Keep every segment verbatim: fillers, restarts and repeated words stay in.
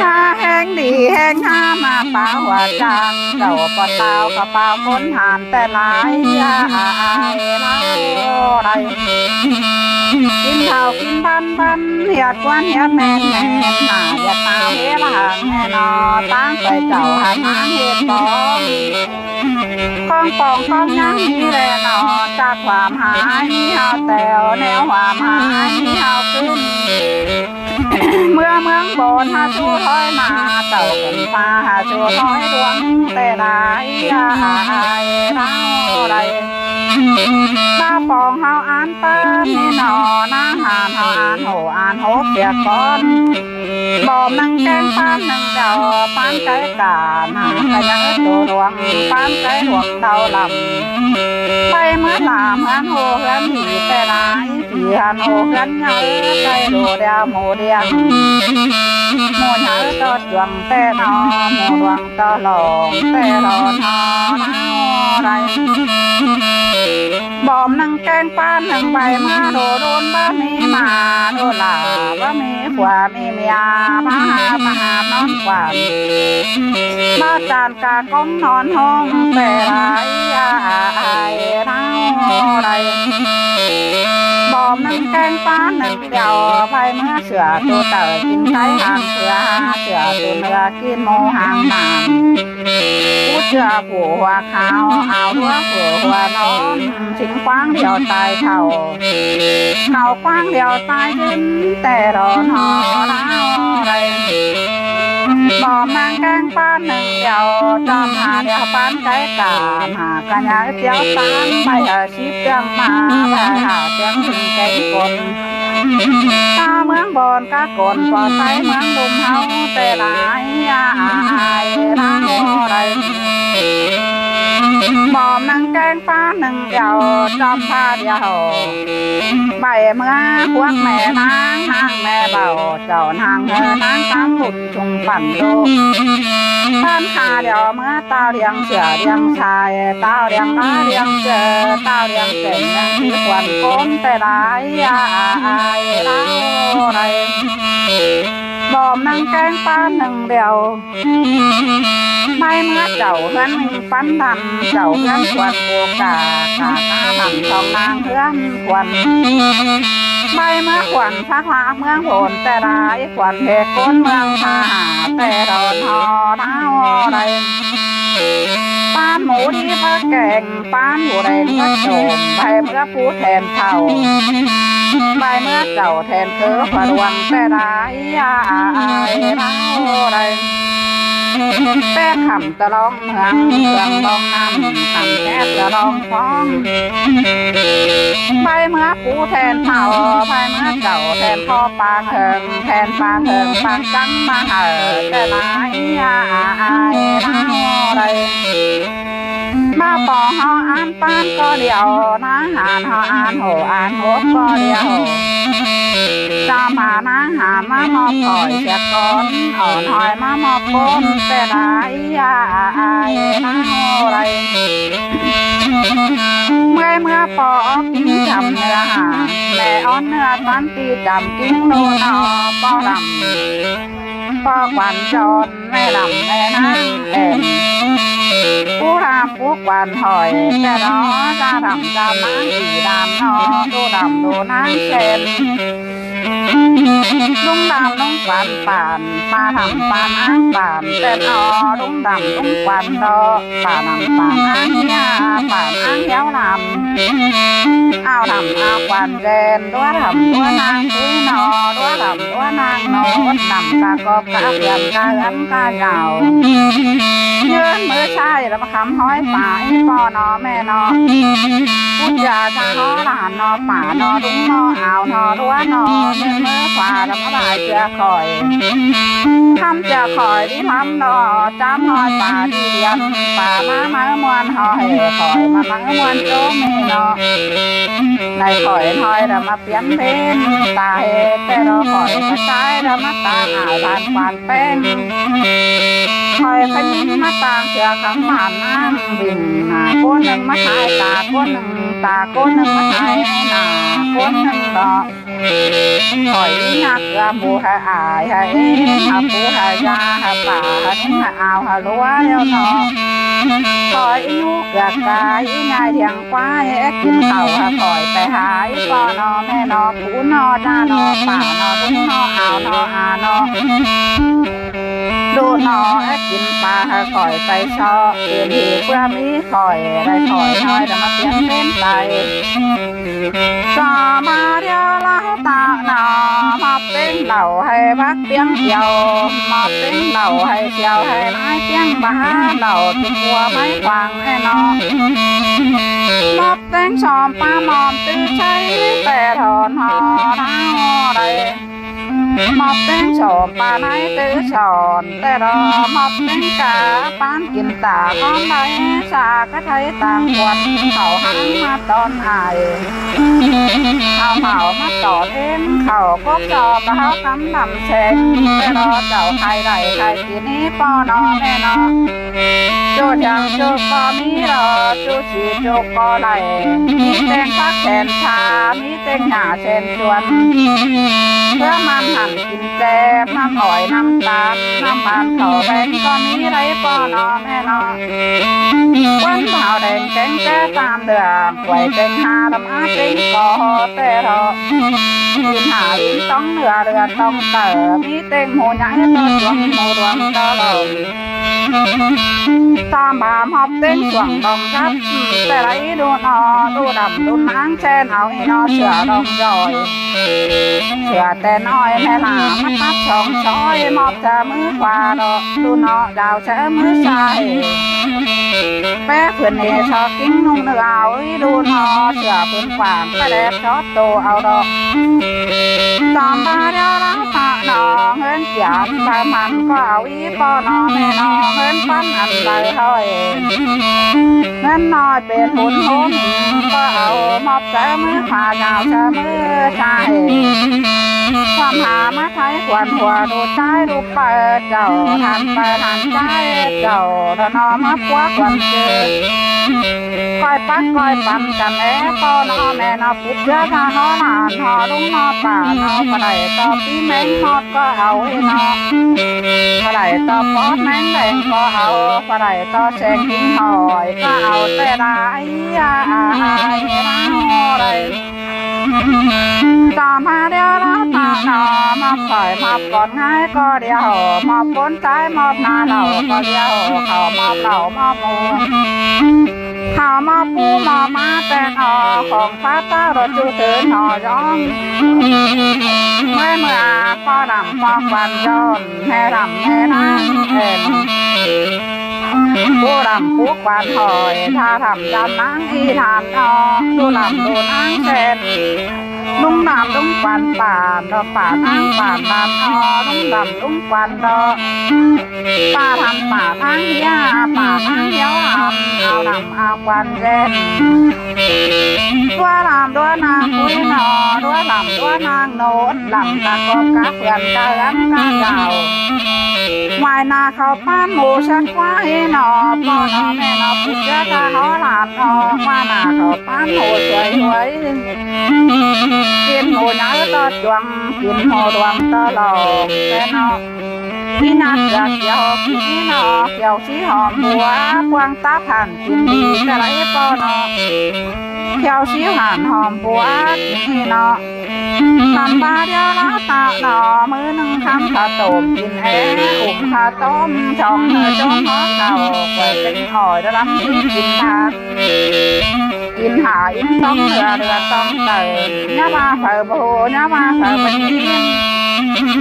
ฮาแฮงดีแฮงฮามาปาหัวจาง เจ้าปอดเตาก็ปาคนหานแต่หลาย อย่าอายเล่าใด กินข้าวกินพันพัน เหียดกวนเหียดแมนแมน หน้าเหียดตาเฮละหางแน่นอ ตั้งไปเจ้าหันหางเห็ดบอง ของปองของยังมีแลนอ จากความหายมีเฮาแต๋ว แนวความหายมีเฮาขึ้น เมืองเมืองบอนหาสู้ถอยมา เจ้าขึ้นฟ้าหาสู้ถอยดวงแต่ได้ อย่าอายเล่าใด มาปองเฮาอันเปิ้นนี่หนอ นางหานเฮาอันโหอันโหเปียกก่อน บอมนึ่งแกงปานนึ่งเดียว ปานไก่กาหนากะยังตัวหลวง ปานไก่หลวงเท่าลำ ไปเมือหลามเฮือนโหเฮือนหนีแต่หลาย ผีหันโหเฮือนเงา ไก่โหเดียวหมูเดียง หมูเงาตอดดวงแต่หนอ หมูหลวงตอหลองแต่หลอนหอเนาะใด บอมนึ่งแกงปานนึ่งใบเมือโหโดนบ่มีหมาโหหลาบ่มีผัวมีเมีย มาหามาหานอนกวาน มาจานกาก้องนอนห้องแต่หลาย อย่าอายเล่าใด บอมนึ่งแกงปานนึ่งเดียว ไปเมือเสือตัวเต่ากินไก่หางเสือ เสือตัวเนื้อกินหมูหางหนาม ผู้เสือผู้หัวขาว เอาหัวผู้หัวนอน สิงกว้างเดียวตายเท่า เขากว้างเดียวตายขึ้น แต่หลอนหอเนาะใด บอมนึ่งแกงปานนึ่งเดียว จอมหาเดียวปานไก่กาหากะยายเตียวตาน ไปหาชีพเตียงมา ไปหาเตียงถึงแกงกล ตาเมืองบอนกะกล ปอไตเมืองดุมเฮาแต่หลาย อย่าอายเล่าใด บอมนึ่งแกงปานนึ่งเดียว จอมผ้าเดียว ใบเมือพวกแม่นาง นางแม่เบา เจ้านางเฮอนางตามบุญชุงปั่นโลก บ้านข้าเดียวเมือตาเลี้ยงเสือเลี้ยงชาย ตาเลี้ยงม้าเลี้ยงเสือ ตาเลี้ยงเจ๋งยังที่ควรโกนแต่หลาย อย่าอายเล่าใด บอมนึ่งแกงปานนึ่งเดียว ไม่เมือเจ้าเฮือนมีปันดัน เจ้าเฮือนควรโกกา กาตาดันทองนางเฮือนควร ไม่เมือควรพักละเมืองโหนแต่หลาย ควรเพกโกนเมืองท่าหาแต่ดอนหอเนาะใด ปานหมูดีพระแกง ปานหมูแดงพระโจม ไปเมือผู้แทนเผ่า ไปเมือเจ้าแทนเคือพระดวงแต่หลาย อย่าอายเล่าใด แต่ขำตะลองเมือง เมืองบองน้ำ ขำแคบตะลองฟอง ไปเมือผู้แทนเผ่า ไปเมือเจ้าแทนพ่อปางเหิง แทนปางเหิงปางจังมาเหอแต่หลาย อย่าอายเล่าใด มาปองเฮาอันปานก็เดียว นางหานเฮาอันโหอันโหก็เดียว เจ้าหมานางหานมามอบถอยเสียก่อน อ่อนหอยมามอบโกนแต่หลาย อย่าอายเล่าใด เมื่อยเมื่อปอออกกินจำเนื้อหา แม่อ่อนเนื้อตันตีจำกินโลนอปอลำ ปอขวัญจรแม่ลำแม่นางแอน ผู้รามผู้ขวัญหอย แต่น้อจะดำจำนางสีดำนอ ดูดำดูนางแซน ลุงดำลุงขวัญป่าน ปาดำปานอ้างป่าน แต่น้อลุงดำลุงขวัญดอ ปาดำปานอ้างเฮีย ปานอ้างเฮียวดำ เอาดำเอาขวัญแดน ดัวดำดัวนางตุ้ยนอ ดัวดำดัวนางนอ ดำกะกอบกะเพื่อนกะเอือนกะเหยา เยื่อนมือใช้แล้วมาคำห้อยป่าอีปอนอแม่นอ พุทธยาชาหอหลานนอป่านอลุงนออ่าวนอดัวนอ มือมือขวาแล้วมาบ่ายเจือคอย ทำเจือคอยที่ทำนอ จ้ำหอยป่าที่เดียน ป่ามาเมือมวนหอย คอยมาเมือมวนโจมีนอ Đảy khỏi ꞌnọi đa ꞌmá piến pên tai, té ꞌnọ khỏi ꞌcọ ꞌchái đa ꞌmá ꞌtáng ải ꞌván quan ꞌpéng. Khỏi ꞌcọ ꞌmí ꞌmá ꞌtáng sia khắm bản ꞌnáng, ꞌvịnh nả ꞌcốn ꞌnưng ꞌmá thái ta ꞌcốn ꞌnưng, ta ꞌcốn ꞌnưng ꞌmá thái nả ꞌcốn ꞌnưng lo. Khỏi ꞌnhá ꞌcọ ꞌmú hảư ải hảư ên, hảư pú hảư da, hảư pả hảư ꞌnưng, hảư ao hảư ꞌlúa ꞌlẹo ꞌnọ. Khỏi ꞌnhú ꞌcọ ca ꞌnhá ꞌliệng ꞌquá é kin khảu, hảư khỏi pay ha ꞌpo ꞌnọ ꞌmẹ ꞌnọ, pú ꞌnọ, da ꞌnọ, pả ꞌnọ, ꞌlúm ꞌnọ, ao ꞌnọ, a ꞌnọ, ꞌlụk ꞌnọ, é kin pả hảư khỏi pay so, pên đi ꞌpưa ꞌmí khỏi, đảy khỏi ꞌnọi đa ꞌmá piến pên tai. So ꞌmá ꞌlẹo ꞌláo ta ꞌnọ, ꞌmá ꞌpéng lảu hảư bác piến kiêu, ꞌmá ꞌpéng lảu hảư kiêu hảư ꞌnái piến bá, lảu ꞌchư ꞌpúa ꞌmá quảng ꞌnọ. ꞌMá ꞌpéng sỏm ꞌpá ꞌmom ꞌtứ ꞌsáy, ꞌtẹ ꞌhọn ꞌhó ꞌnáo đảy. ꞌMá ꞌpéng sỏm ꞌpá ꞌnái ꞌtứ sỏn, té ꞌnọ ꞌmá ꞌpéng ca ꞌpán kin ta ꞌcón đảy, sa cá thái tang khuôn khảu háng ꞌmá ꞌtọn ải. Khảu hảu ꞌmá ꞌtọn ên khảu cốc so, ꞌmá ꞌhó cắm đăm seng, té ꞌnọ chảu khai đảy khai kin ꞌpo ꞌnọ ꞌmẹ ꞌnọ. ꞌChu thiang ꞌchu ꞌcọ ꞌmí lo, ꞌchu sí ꞌchu ꞌcọ đảy, ꞌmí ꞌtếng pác sen sa, ꞌmí ꞌtếng nhả sen chuôn. ꞌPưa ꞌmắn hẳn kin chép, ꞌnặm ỏi ꞌnặm ꞌtáng, ꞌnặm ꞌmắn khảu ꞌpéng ꞌcọ ꞌmí đảy ꞌpo ꞌnọ ꞌmẹ ꞌnọ. Quán thảo đeng kéng ké tam đường, quảy ꞌtếng ha đăm á ꞌtếng ꞌcọ ꞌhó té ꞌhó. Kin hả kin ꞌtóng lưa lưa ꞌtóng tở, ꞌmí ꞌtếng ꞌmú nhảy ꞌtó chuông ꞌmú đuông ꞌtó lông. Tam ba ꞌmá ꞌtếng chuông đong gắp, té đảy ꞌlụk ꞌnọ, ꞌlụk đăm ꞌlụk ꞌnáng chen au ꞌnị ꞌnọ sửa đong doi. Sửa ꞌtẹ ꞌnọi ꞌmẹ ꞌlạ ꞌmá tắt song soi, ꞌmá chaư ꞌmứ khua ꞌnọ, ꞌlụk ꞌnọ dao chaư ꞌmứ sai. Pé phưn ꞌnị so kính ꞌnung ꞌnư au ꞌlụk ꞌnọ, sửa phưn quảng pé đét chót tô au đọ. Tam ba ꞌlẹo ꞌláo ta ꞌnọ, ꞌngớn kiam ba mẳn ꞌcọ au ꞌpo ꞌnọ ꞌmẹ ꞌnọ, ꞌngớn păn ăn đảy ꞌhọi. ꞌNgớn ꞌnọi pên hún hốn ꞌcọ au, ꞌmá chaư ꞌmứ khua dao chaư ꞌmứ sai. Khua hả ꞌmá thái khuôn hua ꞌlụk ꞌchái ꞌlụk pay chảu, hăn pay hăn ꞌchái chảu, ꞌnọ ꞌnọ ꞌmá púa khuôn ꞌchư. ꞌCoi pắc ꞌcoi păn căn é ꞌpo ꞌnọ ꞌmẹ ꞌnọ, pú ꞌchưa ta ꞌhó lản ꞌhó ꞌlung ꞌnọ pả ꞌnọ, ꞌcọ đảy ꞌto ꞌpi ꞌmén ꞌmọt ꞌcọ au ꞌnị ꞌnọ. ꞌCọ đảy ꞌto pót ꞌmén đeng ꞌcọ au, ꞌcọ đảy ꞌto seng kin hỏi ꞌcọ au, té đảy a a a a đảy. Tam ba ꞌlẹo ꞌláo ta ꞌnọ, ꞌmá khỏi ꞌmá cón ꞌngai ꞌcọ điêu, ꞌmá cón ꞌchái ꞌmá ꞌná lảu ꞌcọ điêu, khảu ꞌmá lảu ꞌmá ꞌmú. Khảu ꞌmá pú ꞌmá ꞌmá ꞌtẹ ꞌnọ, khong pá ꞌtạu ꞌlụk ꞌchu thứ ꞌnọ dón. ꞌMưa ꞌmưa a ꞌpọ đăm ꞌpọ quan dón, ꞌmẹ đăm ꞌmẹ ꞌnáng ên. Pú đăm pú quan hỏi, tha đăm dăm ꞌnáng ꞌnị ꞌnặn ꞌnọ, ꞌlụk đăm ꞌlụk ꞌnáng sen. ꞌLung đăm ꞌlung quan pản ꞌnọ, pả ꞌnáng pản đăm ꞌnọ, ꞌlung đăm ꞌlung quan ꞌnọ. Pả đăm pả ꞌnáng ꞌhiế, pả ꞌnáng ꞌhiếu đăm, ao đăm ao quan ꞌdệt. ꞌLúa đăm ꞌlúa ꞌnáng ꞌcúi ꞌnọ, ꞌlúa đăm ꞌlúa ꞌnáng ꞌnột, đăm ta ꞌcọp cá phươn cá ꞌhướn cá dao. Mai nả khảu pán ꞌmụ săn ꞌquá ꞌnị ꞌnọ, ꞌpo ꞌnọ ꞌmẹ ꞌnọ, pú ꞌchưa ta ꞌhó lản ꞌnọ, mai nả khảu pán ꞌmụ sưởi ꞌhuối. Kin ꞌmụ nháư ꞌto chuông, kin ꞌmụ đuông ꞌto lông, ꞌtẹ ꞌnọ. ꞌNị ꞌnặn kiêu kiêu kin ꞌnị ꞌnọ, kiêu sí hom bua, ꞌpuông táp hẳn kin đi ꞌtẹ đảy ꞌpo ꞌnọ. Kiêu sí hẳn hom bua kin ꞌnị ꞌnọ. Tam ba ꞌlẹo ꞌláo ta ꞌnọ, ꞌmự ꞌnưng khắm khảu tôm kin é, ủng khảu tôm chong ꞌnưng chong ꞌhó khảu, quảy ꞌtếng ỏi đa đăm sí kin than. Kin hả ín ꞌtóng lưa lưa ꞌtóng tở, ꞌnhá ꞌva phaư báu ꞌhụ, ꞌnhá ꞌva phaư báu ꞌhụ.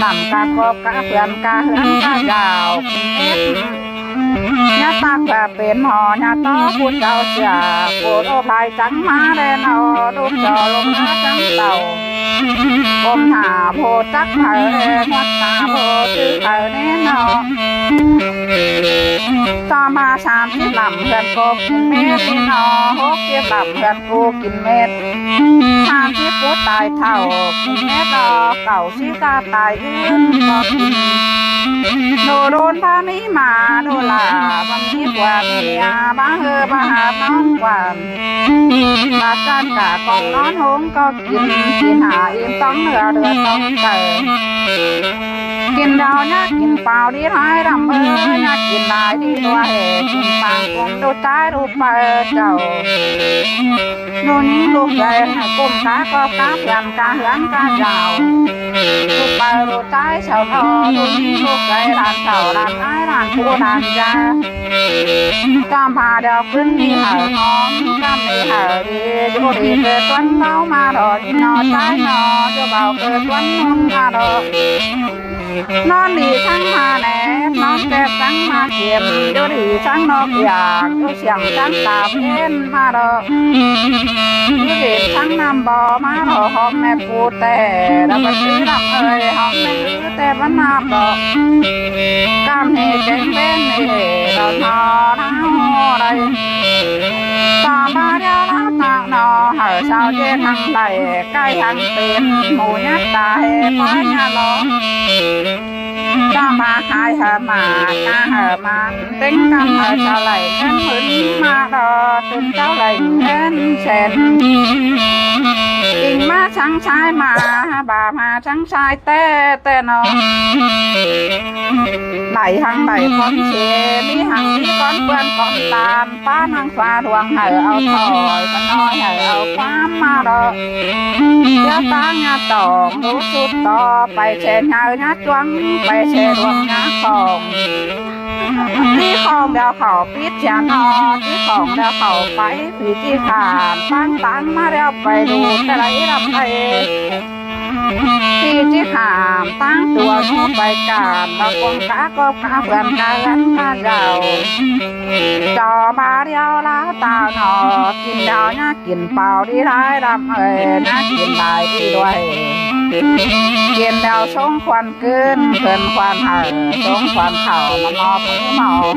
Đăm cá cốp cá phươn cá ꞌhướn cá dao kin ết. ꞌNhá ꞌtặc pên hó ꞌnhá ꞌto pú chảu sia, pô đô lai chắng ꞌmá đen au, đúc chó lông ꞌmá chắng tảu. Bôm hả báu chắc phaư đen, huắt ta báu chứ phaư đen au. Tam ba sam síp lăm ꞌhướn cô kin mết ꞌnị ꞌnọ, hốc síp lăm ꞌhướn cô kin mết. ꞌchí pú tai thảu, kin mết lo cảu ꞌchí ta tai ứn ꞌcọ kin. ꞌNô đôn ꞌva ꞌmí ꞌmá ꞌnụ lả, ꞌva ꞌmí ꞌquá ꞌmí a, ꞌva ꞌhứ ꞌva hák ꞌnón quan. ꞌVa ꞌchăn cả cong ꞌnón ꞌhốm ꞌcọ kin, kin hả im ꞌtóng ꞌlứa ꞌlứa ꞌtóng cay. Kin đao ꞌnhá kin pao đi lai ꞌlắm ơi, ꞌnhá kin lai đi ꞌlua ê, kin pang ꞌcốn ꞌlụk ꞌchái ꞌlụk ꞌpưa chảu. ꞌNụ ꞌnhính ꞌlụk ꞌchái hảư ꞌcum cá ꞌcọ cá phian cá ꞌhướn cá dao. ꞌLụk ꞌpưa ꞌlụk ꞌchái sau ꞌnọ, ꞌnụ ꞌnhính ꞌlụk ꞌchái ꞌlan thảu ꞌlan ái ꞌlan pú ꞌlan da. ꞌChăm pha điêu ꞌcứn đi hảư hóm, ꞌcắm đi hảư đi, dú đi ꞌcơ tuấn ꞌláo ꞌmá ꞌlọ, đi ꞌnọ ꞌchái ꞌnọ, dú báu ꞌcơ tuấn ꞌnún ꞌmá ꞌlọ. ꞌNón đi ꞌsắng ꞌmá nép, ꞌnón kép ꞌsắng ꞌmá kiêm, dú đi ꞌsắng ꞌnọk dạk, dú siang ꞌsắng táp ên ꞌmá ꞌlọ. Dú đi ꞌsắng ꞌnặm bo ꞌmá ꞌlọ, hóm mé pú ꞌtẹ, đa bát ꞌchí ꞌnặm ơi, hóm mé ứt ꞌtẹ bát ꞌnạp ꞌlọ. ꞌCắm ꞌnị kéng ꞌvến ꞌnị, ꞌlọ ꞌnọ ꞌnáo đảy. ꞌChăm pha điêu ꞌláo ꞌtạu ꞌnọ, hảư sau ꞌdệt hăng đảy, cay hăng pên, mú nhắt tai, pá nhắt lo. ꞌChăm pha khai hảư ꞌmá, ca hảư ꞌmá, ꞌtếng ꞌcắm hảư sau đảy ꞌngớn ꞌmứn ꞌmá ꞌlọ, ꞌtếng sau đảy ꞌngớn sên. ꞌChính ꞌmá ꞌsắng ꞌsái ꞌmá, ba ꞌmá ꞌsắng ꞌsái ꞌtẹ ꞌtẹ ꞌnọ. Đảy hăng đảy cón sia, ꞌmí hăng ꞌmí cón ꞌpươn cón ꞌtan, ꞌpá ꞌnăng ꞌpá ꞌluống hảư au thỏi, ꞌcọ ꞌnọi hảư au ꞌquám ꞌmá ꞌlọ. Dú ꞌtáng ꞌnhá tỏng, dú sút tó, pay ꞌchẹ ꞌnhá ꞌnhá ꞌchuống, pay ꞌchẹ ꞌluống ꞌnhá khong. ꞌChí khong điêu khảu pít ꞌchạ ꞌnọ, ꞌchí khong điêu khảu pay, phi ꞌchí khảm, ꞌtáng ꞌtáng ꞌmá điêu pay đu, ꞌtẹ lai ꞌlắm lai. Phi ꞌchí khảm, ꞌtáng tua ꞌsúm pay cản, ꞌva cuông cá cốc cá ꞌhướn cá ꞌhướn cá dao. ꞌChăm pha điêu ꞌláo ꞌtạu ꞌnọ, kin đao ꞌnhá kin pao đi lai ꞌlắm ơi, ꞌnhá kin lai đi đuổi. Kin đao sống khuôn ꞌcứn, khớn khuôn hảư, sống khuôn khảu, ꞌmá ꞌmo pú ꞌmo.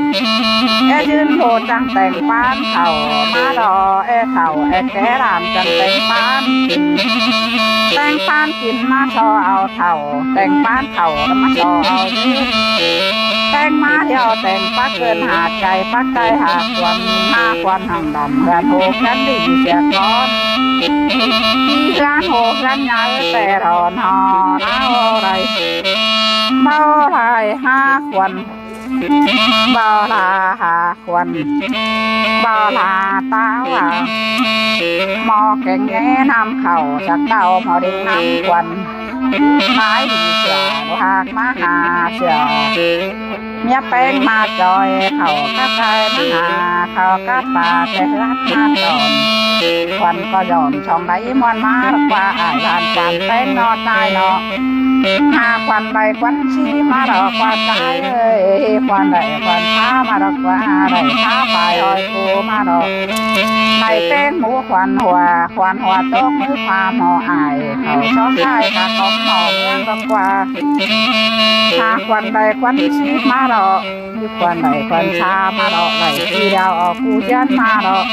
É dưn ꞌhụ chắng téng ꞌpán khảu, ꞌmá ꞌlọ, é khảu, é ké ꞌlam chắng téng ꞌpán. Téng ꞌpán kin ꞌmá so au thảu, téng ꞌpán khảu ꞌmá so au dưn. Téng ꞌmá điêu téng pák ꞌcợn hák cay, pák cay hák khuôn, hák khuôn hăng đăm, ꞌhướn ꞌhụ ꞌcắn đi sia cón. ꞌHí ꞌhướn ꞌhụ ꞌcắn nháư ꞌtẹ ꞌlọn ꞌhó, ꞌnáo lai. Báu lai hák khuôn, báu lai hák khuôn, báu lai táo à. ꞌMo kéng ꞌnhé ꞌnặm khảu, sặc đau ꞌmo đin ꞌnặm khuôn. Mái đi sia, ꞌlụk hák ꞌmá ha sia. ꞌMía ꞌpéng ꞌmá ꞌchoi, khảu cắp cai ꞌmá ha, khảu cắp pá ꞌtẹ ꞌhướn ꞌmá tỏn. Khuôn ꞌcọ dỏn song đảy ꞌmuôn ꞌmá ꞌlụk ꞌquá, ải ꞌlan quan ꞌpéng ꞌnọ ꞌchái ꞌnọ. Hák khuôn đảy khuôn ꞌchí ꞌmá ꞌlụk ꞌquá ꞌchái ơi, khuôn đảy khuôn ꞌchá ꞌmá ꞌlụk ꞌquá, đảy ꞌchá pay ꞌhọi ꞌcu ꞌmá ꞌlụk. Đảy ꞌpéng mú khuôn hua, khuôn hua tốc ꞌmứ pha ꞌmo ải, khảu sót ꞌchái cá cống ꞌmo ꞌmướng ꞌlụk ꞌquá. Hák khuôn đảy khuôn ꞌchí ꞌmá ꞌlụk, ꞌmí khuôn đảy khuôn ꞌchá ꞌmá ꞌlụk, đảy ꞌchí điêu au ꞌcu ꞌdiến ꞌmá ꞌlụk.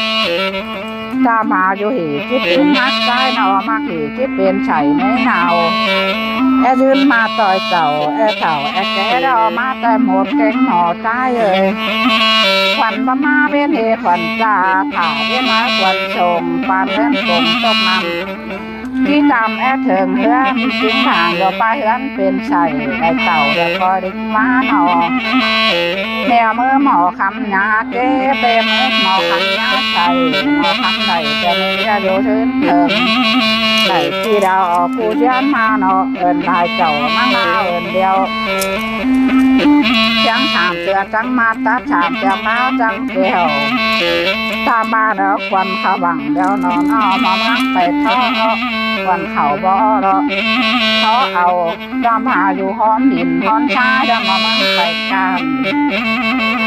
ꞌChăm pha dú hỉ ꞌchí pên hák ꞌchái ꞌnọ, ꞌmặc hỉ ꞌchí pên chảy ꞌmế nao. É dưn ꞌmá ꞌtoi chảu, é thảu, é ké ꞌlẹo ꞌmá ꞌtoi ꞌmột kéng ꞌmo ꞌchái ơi. Khuôn báu ꞌmá ꞌvến ê khuôn ꞌchạ, thả ꞌvến ꞌmá khuôn sông, ꞌpan ꞌvến sông tốc ꞌnặm. ꞌChí ꞌchăm é thớng ꞌhướn, ꞌchính thang ꞌlụk ꞌpá ꞌhướn pên chảy, đảy chảu ꞌlụk ꞌcoi đin ꞌmá ꞌnọ. ꞌNéo ꞌmứ ꞌmo khắm ꞌnhá ké, ꞌpé ꞌmứ ꞌmo khắm ꞌnhá chảy, ꞌmo khắm đảy chăm ꞌnhá dú dưn thơm. Đảy ꞌchí điêu au ꞌcu ꞌdiến ꞌmá ꞌnọ, ơn lai chảu ꞌmá ꞌlạ ơn điêu. Chắng sam ꞌtưa chắng ꞌmá tắt, sam ꞌtưa ꞌmá chắng kẻo. ꞌChăm pha điêu khuôn khảu văng điêu ꞌnọ, ꞌmo ꞌmướng pay thó, khuôn khảu bó ꞌlụk. Thó au, ꞌchăm pha dú hóm đin hóm ꞌchá, ꞌchăm ꞌmo ꞌmướng pay can.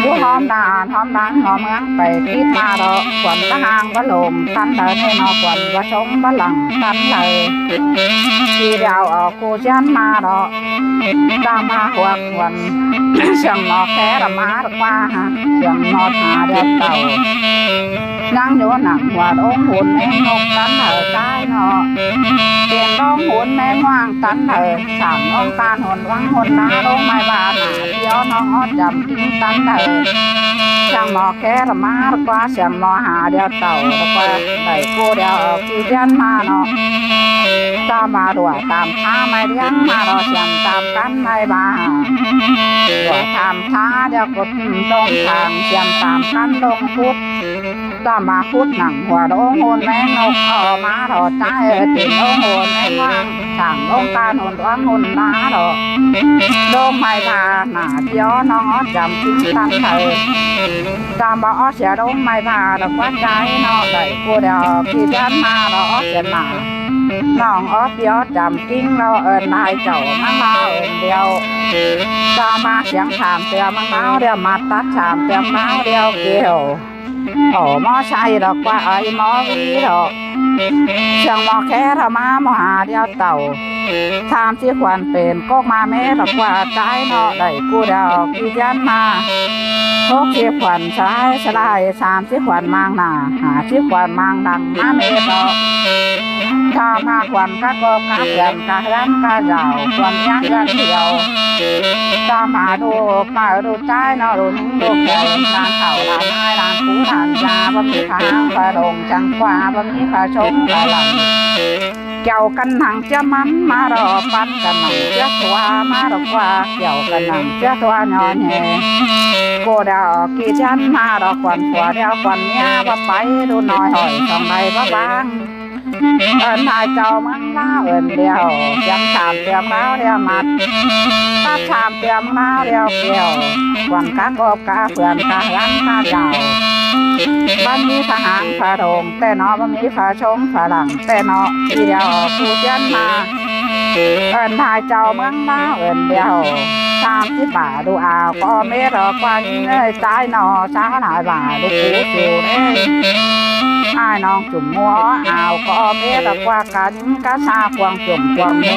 Dú hóm đan hóm đăng ꞌmo ꞌmướng pay kít ꞌmá ꞌlụk. Khuôn báu hang báu lôm tắn đaư ꞌnị ꞌnọ, khuôn báu sống báu lăng tắn đaư. ꞌChí điêu au ꞌcu ꞌdiến ꞌmá ꞌlụk. ꞌChăm pha huak khuôn. Siang ꞌmo khé đa ꞌmá ꞌlụk ꞌquá ha, siang ꞌmo tha điêu tảu. ꞌNhắng dú nẳng huat ống hun ꞌmếng ꞌnộc tắn đaư ꞌchái ꞌnọ. ꞌTan đaư sảng ꞌlống ꞌtan ꞌhôn ꞌváng ꞌhôn ꞌná ꞌlống ꞌmạy ꞌva ꞌnạ ꞌpi ók ꞌnọng ók chăm ꞌkính ꞌtan đaư. Siêng ꞌmo khék ꞌmá ꞌlẹo ꞌquá siêng ꞌmo ha điêu tảu ꞌlẹo ꞌquá đảy ꞌcú điêu ꞌkí ꞌdiến ꞌmá ꞌnọ. ꞌChọ ꞌva ꞌlụa tham tha ꞌmạy ꞌliếng ꞌmá ꞌlẹo siêng tham căn ꞌmạy ꞌva ha ꞌlụa tham tha điêu ꞌcột ꞌtông thang siêng tham căn ꞌlống khút. ꞌChọ ꞌva khút nẳng hua ꞌlống ꞌhôn ꞌmếng ꞌnộc ók ꞌmá ꞌlẹo ꞌchái ơi, tỉ ꞌlống ꞌhôn ꞌmếng ꞌváng sảng ꞌlống ꞌtan ꞌhôn ꞌváng ꞌhôn ꞌná ꞌlẹo. ꞌLống ꞌmạy ꞌva ꞌnạ ꞌpi ók ꞌnọng ók chăm ꞌkính ꞌtan đaư. ꞌChọ ꞌva ók sia ꞌlống ꞌmạy ꞌva ꞌlẹo ꞌquá ꞌchái ꞌnọ đảy ꞌcú điêu ꞌkí ꞌdiến ꞌmá ꞌlẹo ók sia ꞌnạ ꞌnọng ók ꞌpi ók chăm ꞌkính ꞌlẹo ơn lai chảu ꞌmướng ꞌláo ơn điêu. ꞌChọ ꞌva siêng tham tưa ꞌmướng ꞌláo điêu ꞌmá tắt tham tưa ꞌmướng ꞌláo điêu kiu. Ók ꞌmo sai ꞌlẹo ꞌquá ók ꞌmo ꞌví ꞌlẹo. Siêng ꞌmo khék ꞌmá ꞌmo ha điêu tảu. Tham sí khuôn pên cốc ꞌmá mết ꞌlẹo ꞌquá ꞌchái ꞌnọ đảy ꞌcú điêu ꞌkí ꞌdiến ꞌmá. Hốc sí khuôn sai sai lai, tham sí khuôn ꞌmáng ꞌnạ, ha sí khuôn ꞌmáng lăng ꞌmá mết ꞌlẹo. ꞌChọ ꞌva khuôn cá cốc cá pên cá ꞌhướn cá dảo khuôn ꞌnhá ꞌhướn điêu. ꞌChọ ꞌva ꞌlụk ꞌmá ꞌlụk ꞌchái ꞌnọ ꞌlụk ꞌlụk khék ꞌlan thảu ꞌlan ꞌnái ꞌlan pú ꞌlan da báu ꞌmí pha ꞌháng pha ꞌlống chắng ꞌquá báu ꞌmí pha sống pha lăng. Kiẻo căn nẳng ꞌchớ ꞌmắn ꞌmá ꞌlẹo pắt căn nẳng ꞌchớ ꞌtố ꞌmá ꞌlẹo ꞌquá kiẻo căn nẳng ꞌchớ ꞌtố ꞌnhó ꞌnhe. ꞌCú điêu ꞌkí ꞌdiến ꞌmá ꞌlẹo khuôn phua điêu khuôn ꞌmía báu pay ꞌlụk ꞌnọi hỏi song đảy báu ꞌváng. Ơn lai chảu ꞌmướng ꞌláo ơn điêu, siêng tham tưa ꞌmướng ꞌláo điêu ꞌmá tắt tham tưa ꞌmướng ꞌláo điêu kiu. Khuôn cá cốc cá pên cá ꞌhướn cá dảo báu ꞌmí pha ꞌháng pha ꞌlống ꞌtẹ ꞌnọ, báu ꞌmí pha sống pha lăng ꞌtẹ ꞌnọ, ꞌkí điêu ꞌcú ꞌdiến ꞌmá. Ơn lai chảu ꞌmướng ꞌláo ơn điêu. Tham sí bả ꞌlụk au ꞌcọ mết ꞌlẹo ꞌquá ꞌnhính ơi ꞌchái ꞌnọ, ꞌchá lai bả ꞌlụk pú su đé. Ai ꞌnọng chủm ꞌmú au ꞌcọ mết ꞌlẹo ꞌquá cá ꞌnhính cá ꞌsá cuông chủm cuông ꞌmú,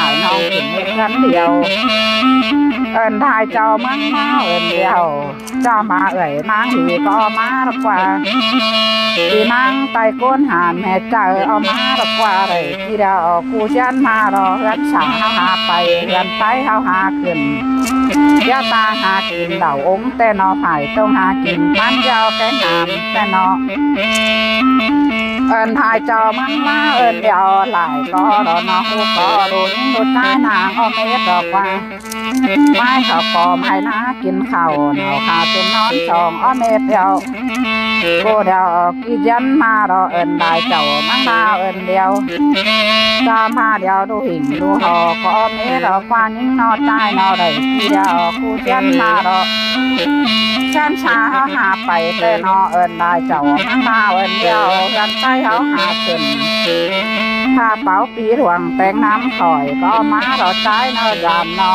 ai ꞌnọng chủm ꞌmú ꞌcắn điêu. Ơn lai chảu ꞌmướng ꞌláo ơn điêu. ꞌChọ ꞌva ơi ꞌmáng đi ꞌcọ ꞌmá ꞌlẹo ꞌquá, đi ꞌmáng tay ꞌcốn hản mết chaư ók ꞌmá ꞌlẹo ꞌquá đảy ꞌkí điêu ꞌcú ꞌdiến ꞌmá ꞌlẹo ꞌhướn sả ꞌháu ha pay, ꞌhướn ꞌtáy ꞌháu ha khửn. Điêu ꞌtáng ha kin đảu ống ꞌtẹ ꞌnọ, phải ꞌtông ha kin ꞌmắn điêu kéng ham ꞌtẹ ꞌnọ. Ơn lai chảu ꞌmướng ꞌláo ơn điêu, lai ꞌcọ ꞌlẹo ꞌnọ ꞌhụ ꞌcọ ꞌlụk ꞌnhính ꞌlụk ꞌchái ꞌnáng ók mết ꞌlẹo ꞌquá. ꞌMái khảu pom hảư ꞌná kin khảu, nảu khảu tứm ꞌnón song ók mết điêu. ꞌCú điêu ꞌkí ꞌdiến ꞌmá ꞌlẹo ơn lai chảu ꞌmướng ꞌláo ơn điêu. ꞌChọ ꞌva điêu ꞌlụk hỉng ꞌlụk hảư ꞌcọ mết ꞌlẹo ꞌquá ꞌnhính ꞌnọ ꞌchái ꞌnọ đảy ꞌkí điêu ꞌcú ꞌdiến ꞌmá ꞌlẹo. ꞌShăn sa ꞌháu ha pay ꞌtẹ ꞌnọ ơn lai chảu ꞌmướng ꞌláo ơn điêu, ꞌhướn ꞌtáy ꞌháu ha khửn. Ha páo ꞌpi ꞌluống téng ꞌnắm khỏi ꞌcọ ꞌmá ꞌlẹo ꞌchái ꞌnọ dam ꞌnọ.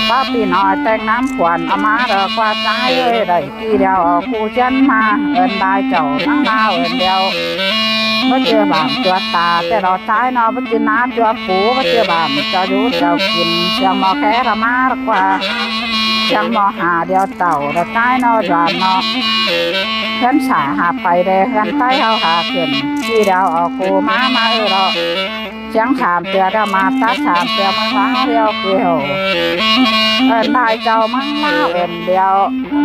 Páo ꞌpi ꞌnọi téng ꞌnắm khuôn ók ꞌmá ꞌlẹo ꞌquá ꞌchái ơi đảy ꞌkí điêu ꞌcú ꞌdiến ꞌmá ơn lai chảu ꞌmướng ꞌláo ơn điêu. Báu ꞌchưa bảm ꞌchua ta ꞌtẹ ꞌlẹo ꞌchái ꞌnọ, báu ꞌchưa ná ꞌchua pú, báu ꞌchưa bảm ꞌchua dú ꞌchua kin, siêng ꞌmo khék ꞌmá ꞌlẹo ꞌquá, siêng ꞌmo ha điêu tảu ꞌlẹo ꞌchái ꞌnọ dam ꞌnọ. ꞌHướn sả ha pay đé, ꞌhướn ꞌtáy ꞌháu ha khửn, ꞌkí điêu ꞌcú ꞌmá ꞌmá ꞌlẹo. Siêng tham tưa ꞌlẹo ꞌmá tắt tham tưa ꞌmướng ꞌláo điêu kiu. Ơn lai chảu ꞌmướng ꞌláo ơn điêu.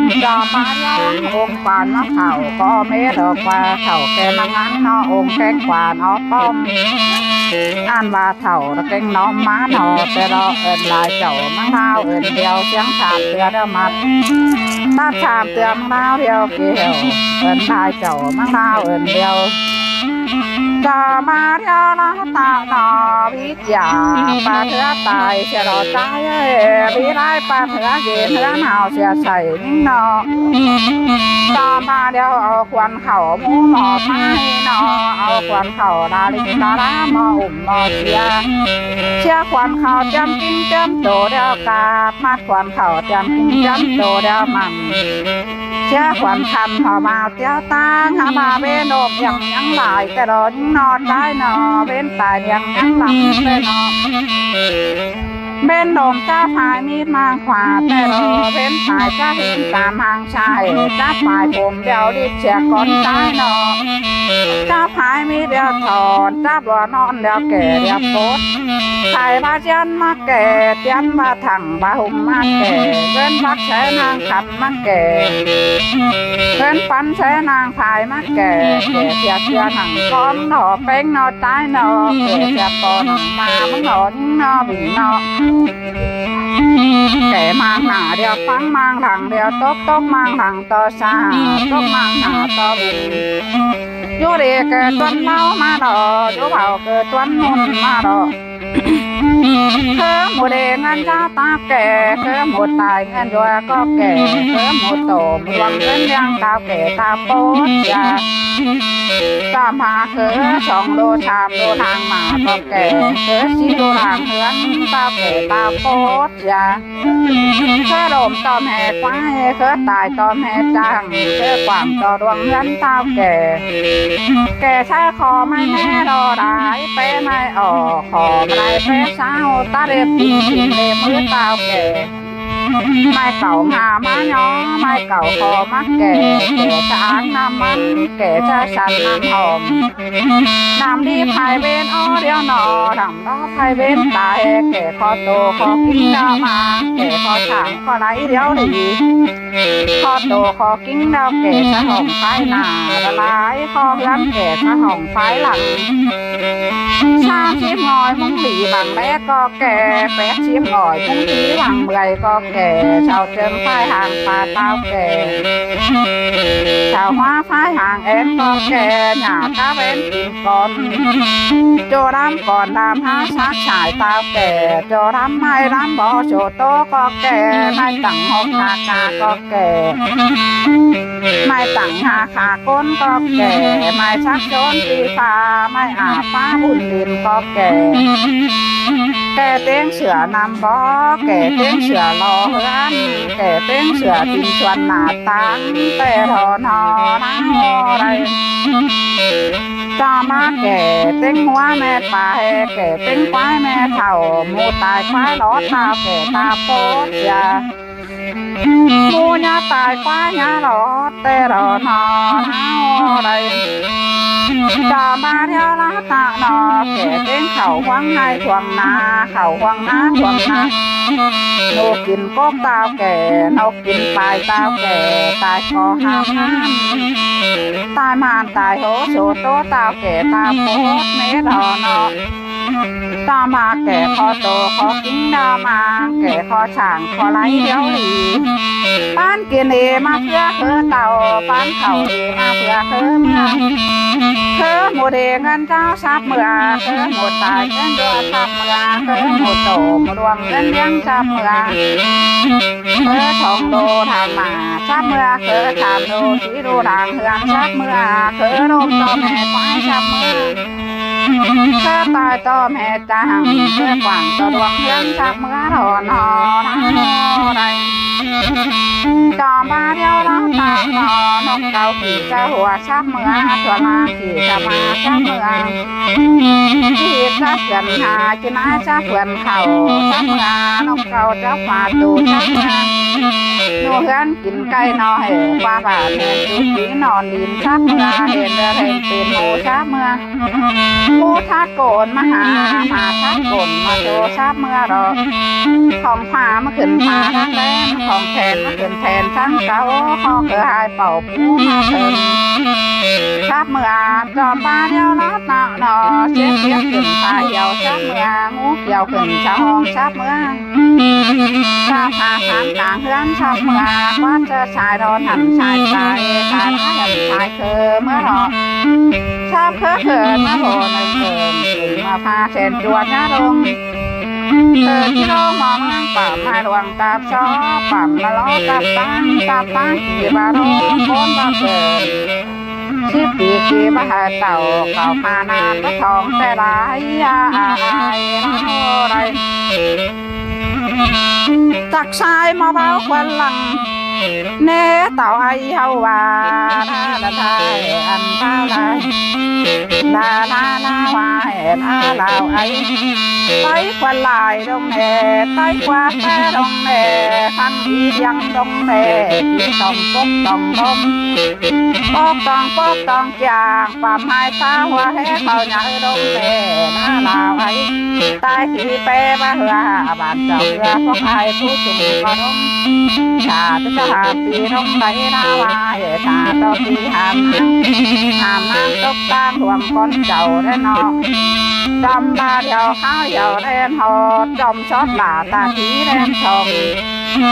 ꞌChọ ꞌva ꞌlẹo ống quan ꞌmá khảu ꞌcọ mết ꞌlẹo ꞌquá, khảu ké ꞌmá ngắn ꞌnọ ống kéng quan ók ꞌpọm. Ăn ꞌva thảu ꞌlẹo kéng ꞌnọm ꞌmá ꞌnọ ꞌtẹ ꞌlẹo. Ơn lai chảu ꞌmướng ꞌláo ơn điêu, siêng tham tưa ꞌlẹo ꞌmá tắt tham tưa ꞌmướng ꞌláo điêu kiu. Ơn lai chảu ꞌmướng ꞌláo ơn điêu. ꞌChọ ꞌva ꞌlẹo ꞌlẹo tảu ꞌnọ ꞌví ꞌchạ ꞌpá thưa tai sia ꞌlẹo ꞌchái ơi, ꞌví lai ꞌpá thưa kin ꞌhướn ꞌháu sia sai ꞌnịnh ꞌnọ. ꞌChọ ꞌva ꞌlẹo au khuôn khảu ꞌmú ꞌmo ꞌmá ꞌnị ꞌnọ, au khuôn khảu đa ꞌlịnh đa đá ꞌmo ủm ꞌmo sia. Sia khuôn khảu ꞌtiêm kin ꞌtiêm tô ꞌlẹo cắp, ꞌmá khuôn khảu ꞌtiêm kin ꞌtiêm tô ꞌlẹo mẳn. Sia khuôn khăm hảư ꞌvạu ꞌtiếu ꞌtáng hảư ꞌva ꞌvến ốp ꞌliệng ꞌnhắng lai ꞌtẹ ꞌlẹo ꞌnhính ꞌnọ ꞌchái ꞌnọ, ꞌvến tai ꞌliệng ꞌnhắng lăng ꞌtẹ ꞌnọ. Bến đôm chả phải mít mang khóa té ꞌló, bến phải chả hên tam hàng sai, chả phải phôm điêu đi chia con tái ꞌnọ. Chả phải mít điêu thỏn, chả bua ꞌnọn điêu kẻ điêu pốt. Phải ꞌva ꞌdiến ꞌmá kẻ, ꞌdiến ꞌva thẳng ꞌva hung ꞌmá kẻ, bến bắc sẽ năng khăn ꞌmá kẻ. Bến pắn sẽ năng phải ꞌmá kẻ, kẻ thiệt ꞌchưa năng con ꞌnọ, ꞌpéng ꞌnọ, tái ꞌnọ, kẻ thiệt con ꞌmá ꞌmứng ꞌnọ, ꞌnhính ꞌnọ, ꞌvịnh ꞌnọ. Kẻ mang nả điêu ꞌphắng, mang lăng điêu tốc, tốc mang lăng ꞌto sa, tốc mang nả ꞌto bung. ꞌDú đi kẻ ꞌtuốn ꞌláu ꞌmá ꞌló, ꞌdú báu kẻ ꞌtuốn ꞌnun ꞌmá ꞌló. ꞌKhớ ꞌmụ đi ꞌngớn cháo ꞌtạu kẻ, ꞌkhớ ꞌmụ tai ꞌngớn dua ꞌcọ kẻ, ꞌkhớ ꞌmụ tổ ꞌmụ luông ꞌngớn ꞌliang ꞌtạu kẻ ꞌtạu pốt ya. Chả ꞌmá ꞌkhớ song ꞌlô sam ꞌlô lăng ꞌmá ꞌcọ kẻ, ꞌkhớ sí ꞌlô lăng ꞌhướn ꞌtạu kẻ ꞌtạu pốt ya. ꞌKhớ đôm ꞌto ꞌme quái, ꞌkhớ tai ꞌto ꞌme chắng, ꞌkhớ quảng ꞌto luông ꞌhướn ꞌtạu kẻ. Kẻ sai khỏ ꞌmạy ꞌme ꞌló đảy, pé ꞌmạy ổ khỏ ꞌmạy pé ꞌsáo, ta đếp kin kin đê ꞌmứ ꞌtạu kẻ. ꞌMạy cảu ngả ꞌmá ꞌnhó, ꞌmạy cảu khỏ ꞌmá kẻ, kẻ chắng năm mẳn, kẻ chắng săn năm hỏm. Năm đi phải bến ó điêu ꞌnọ, năm ꞌló phải bến tai, kẻ khỏ tô khỏ kin ꞌnọ ꞌmá, kẻ khỏ chắng khỏ lai điêu đi. Khỏ tô khỏ kin ꞌnọ kẻ sa hỏng phải nả, lai khỏ ꞌhướn kẻ sa hỏng phải lăng. Sam síp ngỏi ꞌmứng đi bằng bé ꞌcọ kẻ, pét síp ngỏi ꞌmứng đi bằng ꞌmười ꞌcọ kẻ, sau chân phải hàng pà ꞌtạu kẻ. Sau ꞌhua phải hàng én ꞌcọ kẻ, nhả cá bến kin con. ꞌChớ đăm con đăm háo sák sai ꞌtạu kẻ, ꞌchớ đăm ꞌmạy đăm bó sổ tô ꞌcọ kẻ, ꞌmạy tẳng hốc khả khả ꞌcọ kẻ. ꞌMạy tẳng hả khả ꞌcốn ꞌcọ kẻ, ꞌmạy sák ꞌchốn ti pha, ꞌmạy ả pá bun đin ꞌcọ kẻ. Kẻ ꞌtếng sửa năm bó, kẻ ꞌtếng sửa lo ꞌhướn, kẻ ꞌtếng sửa tin chuôn nả táng, té ꞌló ꞌnọ ꞌnáng ꞌmá đảy. Chả ꞌmá kẻ ꞌtếng ꞌhua ꞌme pay, kẻ ꞌtếng quái ꞌme thảu, ꞌmụ tai quái lót ꞌtạu kẻ ꞌtạu pốt ya. ꞌMụ ꞌnhá tai quái ꞌnhá lót té ꞌló ꞌnọ ꞌnáng ꞌmá đảy. Chả ꞌmá điêu ꞌlạ ꞌtạu ꞌnọ, kẻ ꞌtếng khảu ꞌhuống ꞌhại thuông nả, khảu ꞌhuống nả thuông nả. ꞌNộc kin cốc ꞌtạu kẻ, ꞌnộc kin pay ꞌtạu kẻ, tai ꞌcọ hák ꞌmắn. Tai ꞌmắn tai hố sổ tô ꞌtạu kẻ ꞌtạu pốt mết ꞌló ꞌnọ. Chả ꞌmá kẻ khỏ tô khỏ kin ꞌnọ ꞌmá, kẻ khỏ chắng khỏ lai điêu đi. Pán kin đi ꞌmá ꞌpưa ꞌkhớ tảu, pán khảu đi ꞌmá ꞌpưa ꞌkhớ ꞌmưa. ꞌKhớ ꞌmụ đi ꞌngớn cháo sắp ꞌmưa, ꞌkhớ ꞌmụ tai ꞌngớn dua sắp ꞌmưa, ꞌkhớ ꞌmụ tổ ꞌmụ luông ꞌngớn ꞌliang sắp ꞌmưa. ꞌKhớ song ꞌlô tham ꞌmá sắp ꞌmưa, ꞌkhớ tham ꞌlô sí ꞌlô đang ꞌhướn sắp ꞌmưa, ꞌkhớ đôm ꞌto ꞌme quái sắp ꞌmưa. ꞌKhớ tai ꞌto ꞌme chắng, ꞌkhớ quảng ꞌto luông ꞌhướn sắp ꞌmưa ꞌló ꞌnọ ꞌnáng ꞌmá đảy. Chả ꞌmá điêu ꞌlạ ꞌtạu ꞌnọ, ꞌnộc cáu kỉ chả hua sắp ꞌmưa, ꞌchua ꞌmá kỉ chả ꞌmá sắp ꞌmưa. Kỉ chả ꞌphướn ha, kin ái chả ꞌphướn khảu sắp ꞌmưa, ꞌnộc cáu chả pha tô sắp ꞌmưa. ꞌNụ ꞌhướn kin cáy ꞌnọ hảư ꞌquá bản hên tu kỉ ꞌnọn đin sắp ꞌmưa, hên ꞌlứa hên pên ꞌmụ sắp ꞌmưa. ꞌMụ thắt cổn ꞌmá ha, ꞌmá thắt cổn ꞌmá tô sắp ꞌmưa ꞌló. Khong pha ꞌmá khửn pha ꞌtáng ꞌlém, khong then ꞌmá khửn then ꞌtáng cáu, khong ꞌcọ ꞌhại pảu pú ꞌmá khửn sắp ꞌmưa. Chả ꞌmá điêu ꞌlạ ꞌtạu ꞌnọ, siếp siếp khửn pha hiêu sắp ꞌmưa, ꞌngú kiêu khửn chả hong sắp ꞌmưa. Chả pha sán cang ꞌhướn sắp ꞌmưa, quát chả sai đon hẳn sai sai, sai ꞌmá hẳn sai khơ ꞌmưa ꞌló. Sắp khơ khơ ꞌmá ꞌló ꞌnưng khơ, ꞌmá pha sen chua ꞌnhá ꞌlống. Khơ ꞌchí ꞌlống ꞌmá ꞌmướng pả ꞌmá luông táp só, pả ꞌmá ló táp ꞌtáng, táp ꞌtáng kỉ ꞌva ꞌlống ꞌcốn ꞌva khơ. Síp kỉ kỉ ꞌva hảư tảu, cáu pha ꞌnạp ꞌmá thong té lai ai ai ꞌnáng ꞌmá đảy. Chắc sai ꞌmá báu khuôn lăng. ꞌNé tảu ải ꞌháu ꞌva, ꞌla ꞌla ꞌla, ăn ꞌtáo lai, ꞌla ꞌla ꞌla ꞌva, ẻn a ꞌlẹo ải. Táy ꞌquá lai ꞌlống ꞌnê, táy ꞌquá pé ꞌlống ꞌnê, ꞌphắng đi ꞌdiếng ꞌlống ꞌnê, đi tỏng pốc tỏng ꞌlống, pốc tỏng pốc tỏng kiang, ꞌquám ꞌhại ꞌphạ ꞌhua ꞌhế khảu nháư ꞌlống ꞌnê, ꞌla ꞌlẹo ải. Táy đi pé ꞌva ꞌhứa, bản chảu ꞌhứa pốc ải phú sung ꞌcọ ꞌlống. Chả tức chả hả pí ꞌlống đảy ꞌla ꞌva, ꞌhế chả ꞌto pí hẳn, hẳn ꞌnáng tốc ꞌtáng huông ꞌcốn chảu ꞌlế ꞌnọ. Chom ꞌva điêu kháo điêu ꞌlen ꞌhọt, chom sót lả ta thí ꞌlen song.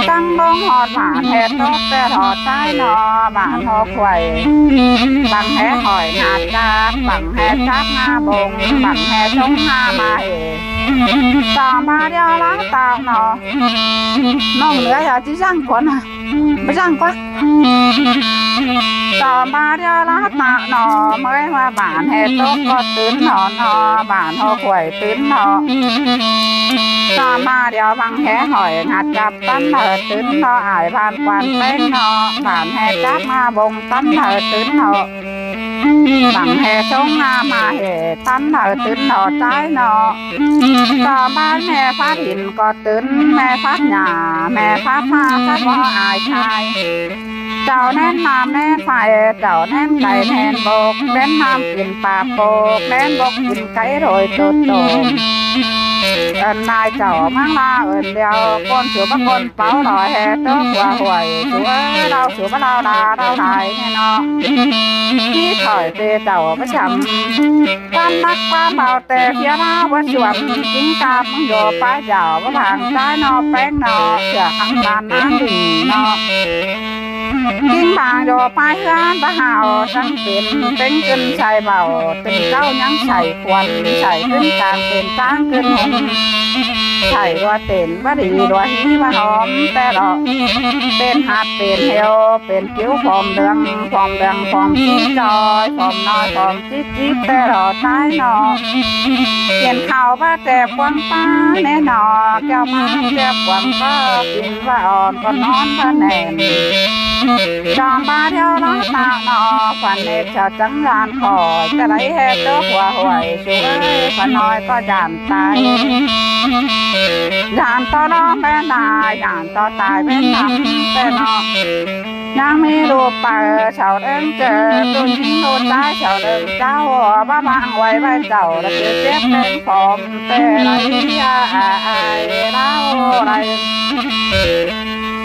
Chắng ꞌlống ꞌhọt bản ꞌhế tốc ꞌtẹ ꞌhọt ꞌtái ꞌnọ, bản ꞌhô khuổi. Bằng ꞌhế hỏi ngả cháp, bằng ꞌhế cháp ngả bông, bằng ꞌhế sống ngả ꞌmá ꞌhế. Chom ꞌva điêu ꞌlá táo ꞌnọ. ꞌNọng ꞌnứa hả ꞌchí ꞌdặng khuôn hả? ꞌMá ꞌdặng ꞌquá. Chom ꞌva điêu ꞌlá táo ꞌnọ, ꞌmới ꞌva bản ꞌhế tốc ꞌcọ tứn ꞌnọ ꞌnọ, bản ꞌhô khuổi tứn ꞌnọ. Chom ꞌva điêu bằng ꞌhế hỏi ngả cháp ꞌtắn lơ tứn ꞌnọ, ải bản quan ꞌpéng ꞌnọ, bản ꞌhế cháp ngả bông ꞌtắn lơ tứn ꞌnọ. Bằng ꞌhế sống ngả ꞌmá ꞌhế ꞌtắn lơ tứn ꞌnọ ꞌtái ꞌnọ. Chom ꞌva ꞌme phát hỉn ꞌcọ tứn, ꞌme phát nhả, ꞌme phát ꞌphạ, phát ꞌvo ải khai. Chảu ꞌnén ꞌnặm ꞌnén phay, chảu ꞌnén cay ꞌnén bốc, ꞌnén ꞌnặm kin pák bốc, ꞌnén bốc kin cáy ꞌlội ꞌtố ꞌtố. Ăn lai chảu ꞌmáng ꞌla ăn điêu, ꞌcốn su báu ꞌcốn páu ꞌloi ꞌhế tốc ꞌhua huổi, su ới ꞌlẹo su báu ꞌlẹo ꞌla ꞌlẹo lai ꞌnê ꞌnọ. ꞌChí khỏi pê chảu báu chăm. ꞌQuám ꞌmặc ꞌquám báu ꞌtẹ ꞌviạk ꞌlẹo báu chuốm, ꞌkính cắp ꞌmướng dô pá dảo báu pang ꞌtái ꞌnọ ꞌpéng ꞌnọ, sia khăng ban ꞌnáng đi ꞌnọ. ꞌKính pang dô pá ꞌhướn báu hảu chắng pên, ꞌpéng ꞌcứn sai báu, tứn cáu ꞌnhắng sai khuôn, sai ꞌcứn cang pên ꞌtáng ꞌcứn hôn. Sai ꞌlua tên báu đi ꞌlua hí báu hóm ꞌtẹ ꞌlọ. Pên hạt pên hiêu, pên kiu phom ꞌlương, phom ꞌlương phom ꞌchí ꞌchoi, phom ꞌnọi phom ꞌchí ꞌchí ꞌtẹ ꞌlọ ꞌtái ꞌnọ. Kiên khảu báu ꞌtẹ ꞌquáng ꞌpá ꞌnê ꞌnọ, keo ꞌmá ꞌtẹ ꞌquáng ꞌpá, kin ꞌva ón ꞌcọ ꞌnón ꞌva ꞌnén. Chom ꞌva điêu ꞌlá táo ꞌnọ, phản ꞌnệt chảu chắng dản khỏi, ꞌchớ đảy ꞌhế tốc ꞌhua huổi, su ới, phản ꞌnọi ꞌcọ dản tai. Dản ꞌto ꞌnọ ꞌmen lai, dản ꞌto tai ꞌmen ꞌnặm ꞌtẹ ꞌnọ. ꞌNhắng ꞌmí ꞌlụk pay chảu ꞌlớng ꞌchớ, ꞌlụk ꞌnhính ꞌlụk ꞌchái chảu ꞌlớng ꞌcháo, báu ꞌmáng uối ꞌvạy chảu, ꞌlẹo ꞌchí chếp ꞌpéng phom ꞌtẹ lai, a ai ꞌlẹo lai.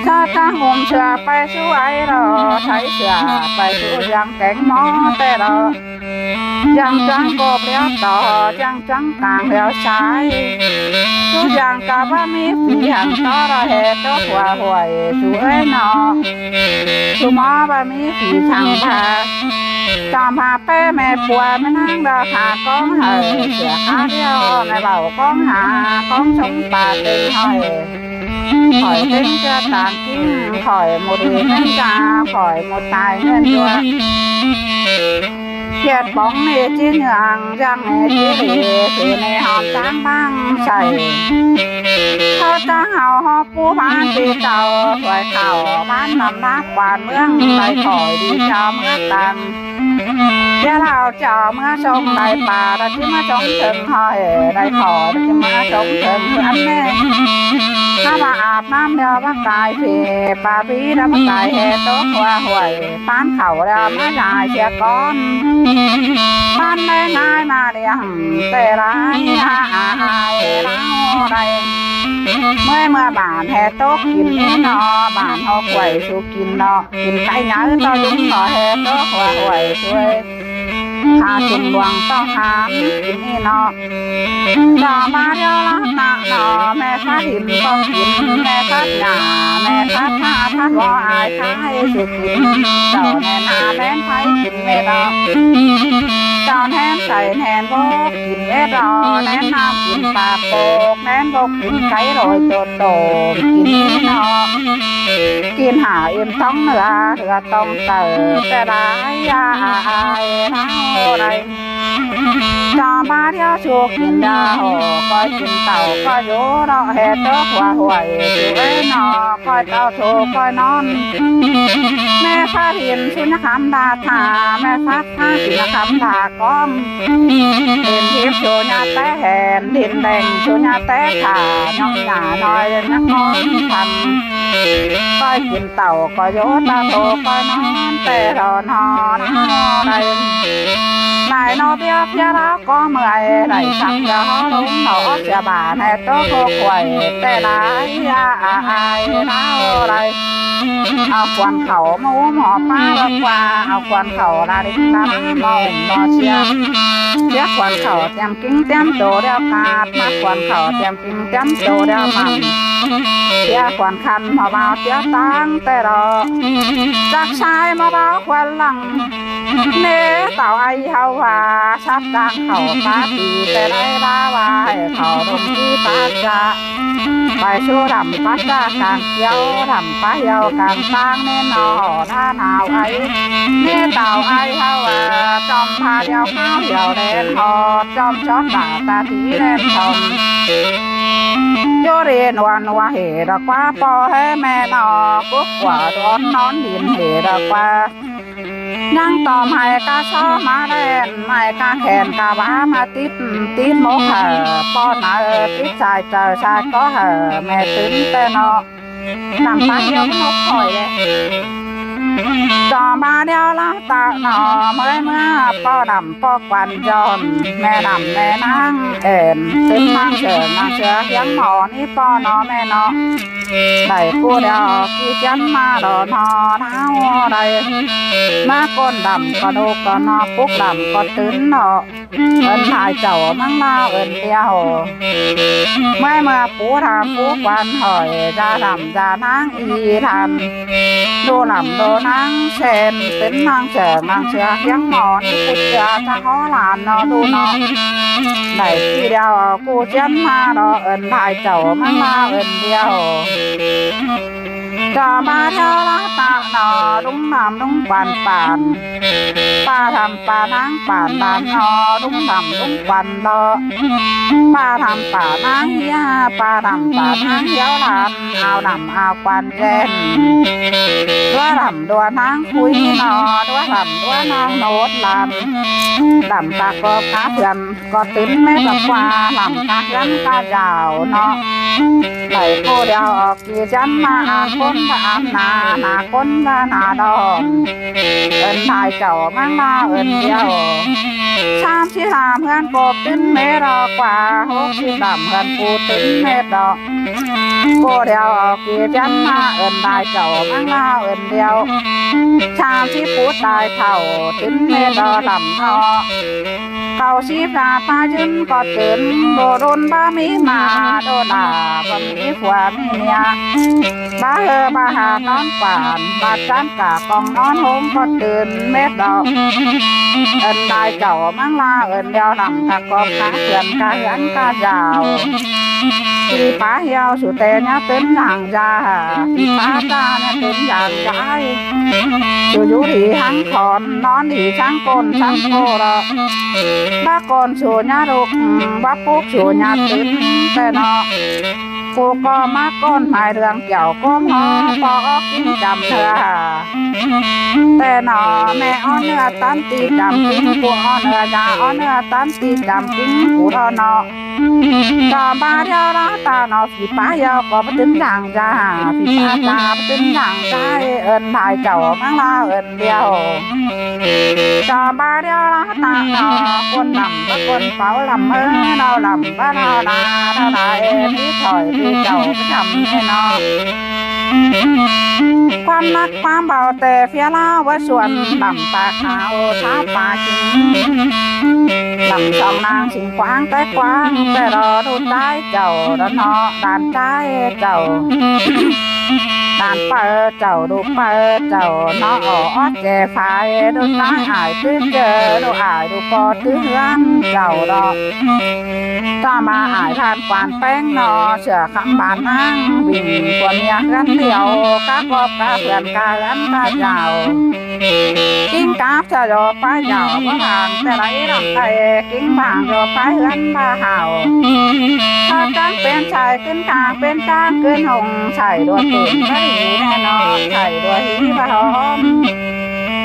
Chó ꞌchá hum sửa pay sú ải ꞌlọ, thái sửa pay sú ꞌdiáng kéng ꞌmo ꞌtẹ ꞌlọ. ꞌDiáng chắng cộp ꞌliêu ꞌto, ꞌdiáng chắng cang ꞌliêu sai. Sú ꞌdiáng ꞌcọ báu ꞌmí phi hăng ꞌto ꞌlọ ꞌhế tốc ꞌhua huổi su ới ꞌnọ. Su ꞌmo báu ꞌmí phi chắng pha. Chăm pha pé ꞌme pua ꞌme ꞌnáng ꞌlọ khả ꞌcóng hảư, sửa khả ꞌliêu ꞌme báu ꞌcóng hả, ꞌcóng sống pà têng hỏi. Khỏi têng ꞌchưa tang ꞌkính, khỏi ꞌmụ đi ꞌngớn ca, khỏi ꞌmụ tai ꞌngớn ꞌchua. ꞌKhiệt bóng ꞌnê ꞌchí nhương, ꞌdáng ꞌnê ꞌchí đi, khứ ꞌnê hom ꞌtáng ꞌmáng sai. Khảu ꞌchá hảu hók pú ꞌmá ti chảu, khỏi khảu ꞌmá ꞌnặm ꞌnạp quan ꞌmướng, đảy khỏi đi chăm ꞌngớn tang. ꞌChớ ꞌlẹo chảu ꞌmá sống đảy pà, ꞌlẹo ꞌchí ꞌmá sống thơng ꞌhọi, đảy khỏi ꞌlẹo ꞌchí ꞌmá sống thơng ꞌhướn ꞌnê. ꞌHá ꞌva áp ꞌnặm ꞌlẹo ꞌva cai phê, pà pí ꞌlẹo ꞌva cai ꞌhế tốc ꞌhua huổi, ꞌpán khảu ꞌlẹo ꞌmá dai sia cón. ꞌPán đảy ꞌngai ꞌmá ꞌliệng ꞌtẹ lai, a ai ꞌlẹo đảy. ꞌMới ꞌmưa bản ꞌhế tốc kin ꞌnị ꞌnọ, bản ꞌhô khuổi su kin ꞌnọ. Kin cáy nháư ꞌto dúng ꞌnọ ꞌhế tốc ꞌhua huổi su ới. Khả sung luông ꞌto hán kin ꞌnị ꞌnọ. Chom ꞌva điêu ꞌlá táo ꞌnọ, ꞌme phát hỉn báu kin, ꞌme phát nhả, ꞌme phát ꞌphạ, phát ꞌvo ải khai su kin. Chảu ꞌnén hả ꞌnén pháy kin ꞌmết ꞌnọ. Chảu ꞌnén sai ꞌnén bốc kin ꞌmết ꞌnọ, ꞌnén ꞌnặm kin pák bốc, ꞌnén bốc kin cáy ꞌlội ꞌtố ꞌtố kin ꞌnị ꞌnọ. Kin hả im ꞌtóng ꞌlứa, ꞌlứa ꞌtóng taư, ꞌtẹ lai, a ai ꞌlẹo đảy. Chom ꞌva ꞌlẹo ꞌchu kin đa ꞌhụ, ꞌcoi kin tảu ꞌcoi dú lo ꞌhế ꞌtố hua ꞌhuối ꞌchu ꞌới ꞌnọ, ꞌcoi tảu ꞌchu ꞌcoi ꞌnón. ꞌMé ꞌphạ ꞌlịn ꞌchu ꞌnhá khắm đa tha, ꞌmé ꞌphạ ꞌphạ ꞌchu ꞌnhá khắm đa cong. Đin ꞌhịp ꞌchu ꞌnhá té hên, đin đeng ꞌchu ꞌnhá té tha, ꞌnhọng nhả ꞌnọi ꞌnhá cong thăm. ꞌCoi kin tảu ꞌcoi dú tảu ꞌchu ꞌcoi ꞌnón, té ꞌlo ꞌnọ ꞌnọ đảy. Lai ꞌnọ ꞌviạk ꞌviạk ꞌlẹo ꞌcọ ꞌmưa ai đảy sắp ꞌlẹo ꞌhụ ꞌlống ꞌnọ sia ꞌva ꞌnị ꞌtố ꞌhụ ꞌhuối té lai a a ai ꞌnọ đảy. Au khuôn khảu ꞌmú ꞌmọ ꞌpá ꞌlẹo ꞌquá, au khuôn khảu la đinh đăm ꞌmọ ꞌmọ sia. Sia khuôn khảu tiêm kin tiêm tô ꞌlẹo ꞌcặt, ꞌmá khuôn khảu tiêm kin tiêm tô ꞌlẹo ꞌmắn. Sia khuôn khăn ꞌmọ báu sia ꞌtáng té ꞌlo. Chắc sai ꞌmọ báu khuôn lăng. ꞌNé tảu ai ꞌháu ꞌva sắp ꞌtáng khảu ꞌpá ti té lai ꞌva ꞌva hảư khảu đôm ti ꞌpá ꞌchạ. Pay ꞌchu đăm ꞌpá ꞌchạ cang kiêu, đăm ꞌpá hiêu cang ꞌtáng ꞌnị ꞌnọ ꞌna nao ai. ꞌNé tảu ai ꞌháu ꞌva chom ꞌpá ꞌlẹo kháo hiêu đen ꞌhụ, chom chót đa ta ti đen thong. ꞌCọ ri ꞌnua ꞌnua hế ꞌlẹo ꞌquá ꞌpo ꞌhế ꞌme ꞌnọ, cúp ꞌquá đón ꞌnón đin hế ꞌlẹo ꞌquá. ꞌNhắng tỏm hảư cá so ꞌmá đen, ꞌmạy cá khen cá ꞌva ꞌmá tít, tít mốc hảư, ꞌpo nả tít sai chaư sai có hảư, ꞌme tứn té ꞌnọ. Nẳng ꞌpá hiêu ꞌnộc khỏi lé. Chom ꞌva ꞌlẹo ꞌlạ ta ꞌnọ, ꞌmới ꞌmưa ꞌpo đăm ꞌpo quan dọn, ꞌme đăm ꞌme ꞌnáng ên, tứn ꞌnáng sia ꞌnáng sia hiếng ꞌmọ ꞌnị ꞌpo ꞌnọ ꞌme ꞌnọ. Đảy ꞌcú ꞌlẹo ꞌcú chén ꞌmá ꞌlo ꞌnọ ꞌnáo đảy. ꞌMá ꞌcốn đăm ꞌcọ ꞌlụk ꞌcọ ꞌnọ, púk đăm ꞌcọ tứn ꞌnọ. Ơn lai chảu ꞌmướng ꞌlạ ơn ꞌlẹo. ꞌMới ꞌmưa pú đăm pú quan hỏi, da đăm da ꞌnáng ꞌnị đăm. ꞌLu đăm ꞌlu ꞌnáng sên, tứn ꞌnáng sia ꞌnáng sia hiếng ꞌmọ ꞌnị ꞌcú sia ta hó lan ꞌnọ ꞌlụk ꞌnọ. Đảy ꞌcú ꞌlẹo ꞌcú chén ꞌmá ꞌlo ơn lai chảu ꞌmướng ꞌlạ ơn ꞌlẹo. Chom ꞌva ꞌlẹo ꞌlạ ta ꞌnọ, ꞌlung đăm ꞌlung quan pản. ꞌPa đăm ꞌpa ꞌnáng pản đăm ꞌnọ, ꞌlung đăm ꞌlung quan ꞌlo. ꞌPa đăm ꞌpa ꞌnáng hiêu, ꞌpa đăm ꞌpa ꞌnáng hiêu lan, ao đăm ao quan ꞌdệt. ꞌLúa đăm ꞌlúa ꞌnáng khuối ꞌnọ, ꞌlúa đăm ꞌlúa ꞌnáng nốt lan. Đăm cá cốp cá ꞌhướn ꞌcọ tứn mết ꞌlẹo ꞌquá, đăm cá ꞌhướn cá dao ꞌnọ. Đảy ꞌcú ꞌlẹo ꞌcọ ꞌcú chén ꞌmá a ꞌcốn ꞌva ăn nả, nả ꞌcốn ꞌva nả đon. Ơn lai chảu ꞌmướng ꞌlạ ơn ꞌlẹo. Sam síp đăm ꞌhướn ꞌcọ tứn mết ꞌlẹo ꞌquá, hốc síp đăm ꞌhướn ꞌcọ tứn mết ꞌlẹo. ꞌCú ꞌlẹo ꞌcọ ꞌcú chén ꞌmá ơn lai chảu ꞌmướng ꞌlạ ơn ꞌlẹo. Sam síp pú tai thảu tứn mết ꞌlẹo đăm ꞌnọ. Cáu síp ꞌva ta dưn ꞌcọ tứn, đô đôn báu ꞌmí ꞌmá, đô đa báu ꞌmí phua ꞌmí ꞌmía. Báu ꞌhứ báu hả ꞌnón quan, báu chắng cả cong ꞌnón ꞌhôm ꞌcọ tứn mết ꞌlẹo. Ơn lai chảu ꞌmướng ꞌlạ ơn ꞌlẹo, đăm cá cốp cá ꞌhướn cá ꞌhướn cá dao. Phi pá hiêu sú té ꞌnhá tứn dang da, phi pá ta ꞌnhá tứn dang da. Sú dú đi hăng khon, ꞌnón đi săng ꞌcốn săng ꞌcốn ꞌlẹo. Báu ꞌcốn sú ꞌnhá ꞌlụk, báu púk sú ꞌnhá tứn té ꞌnọ. ꞌCú ꞌcọ ꞌmá ꞌcốn mai ꞌlương kiẻo ꞌcốm hó, ꞌpo ók kin chăm ꞌnưa. Té ꞌnọ ꞌme ók ꞌnưa tắn ti chăm kin, ꞌcú ók ꞌnưa da ók ꞌnưa tắn ti chăm kin ꞌcú ꞌlo ꞌnọ. Chom ꞌva ꞌlẹo ꞌlạ ta ꞌnọ, phi pá hiêu ꞌcọ báu tứn dang da, phi pá ta báu tứn dang da, ơn lai chảu ꞌmướng ꞌlạ ơn ꞌlẹo. Chom ꞌva ꞌlẹo ꞌlạ ta ꞌnọ, ꞌcốn đăm báu ꞌcốn páo đăm ꞌmá, đao đăm báu đao đa, đao đa ên ꞌnị khỏi phi chảu báu chăm ꞌnị ꞌnọ. ꞌQuám ꞌnặc ꞌquám báu té ꞌphía ꞌlạ báu suôn, đăm pák hao tháo pá chính. Đăm song ꞌnáng sính ꞌquáng té ꞌquáng, té ꞌlo đu ꞌchái chảu, đu ꞌnọ đan ꞌchái chảu. Đan pay chảu, đu pay chảu, nó ók ót ꞌchẹ phai, đu ꞌtáng ải tứ ꞌchớ, đu ải đu ꞌpo tứ ꞌhướn chảu lo. ꞌTo ꞌma ải ꞌlan quan ꞌpéng ꞌnọ, sia khắm bản ꞌnáng, ꞌvịnh phua ꞌmía ꞌhướn điêu, cá ꞌcọp cá ꞌphướn cá ꞌhướn cá dảo. ꞌKính cắp sia dô pay dảo báu bang, ꞌtẹ đảy ꞌnặn ꞌtẹ, ꞌkính bang dô pay ꞌhướn pay hảu. ꞌTo chắng pên sai ꞌcứn cang pên ꞌtáng ꞌcứn ꞌhung, sai đua tủn báu đi ꞌnẹ ꞌnọ, sai đua hí báu hóm.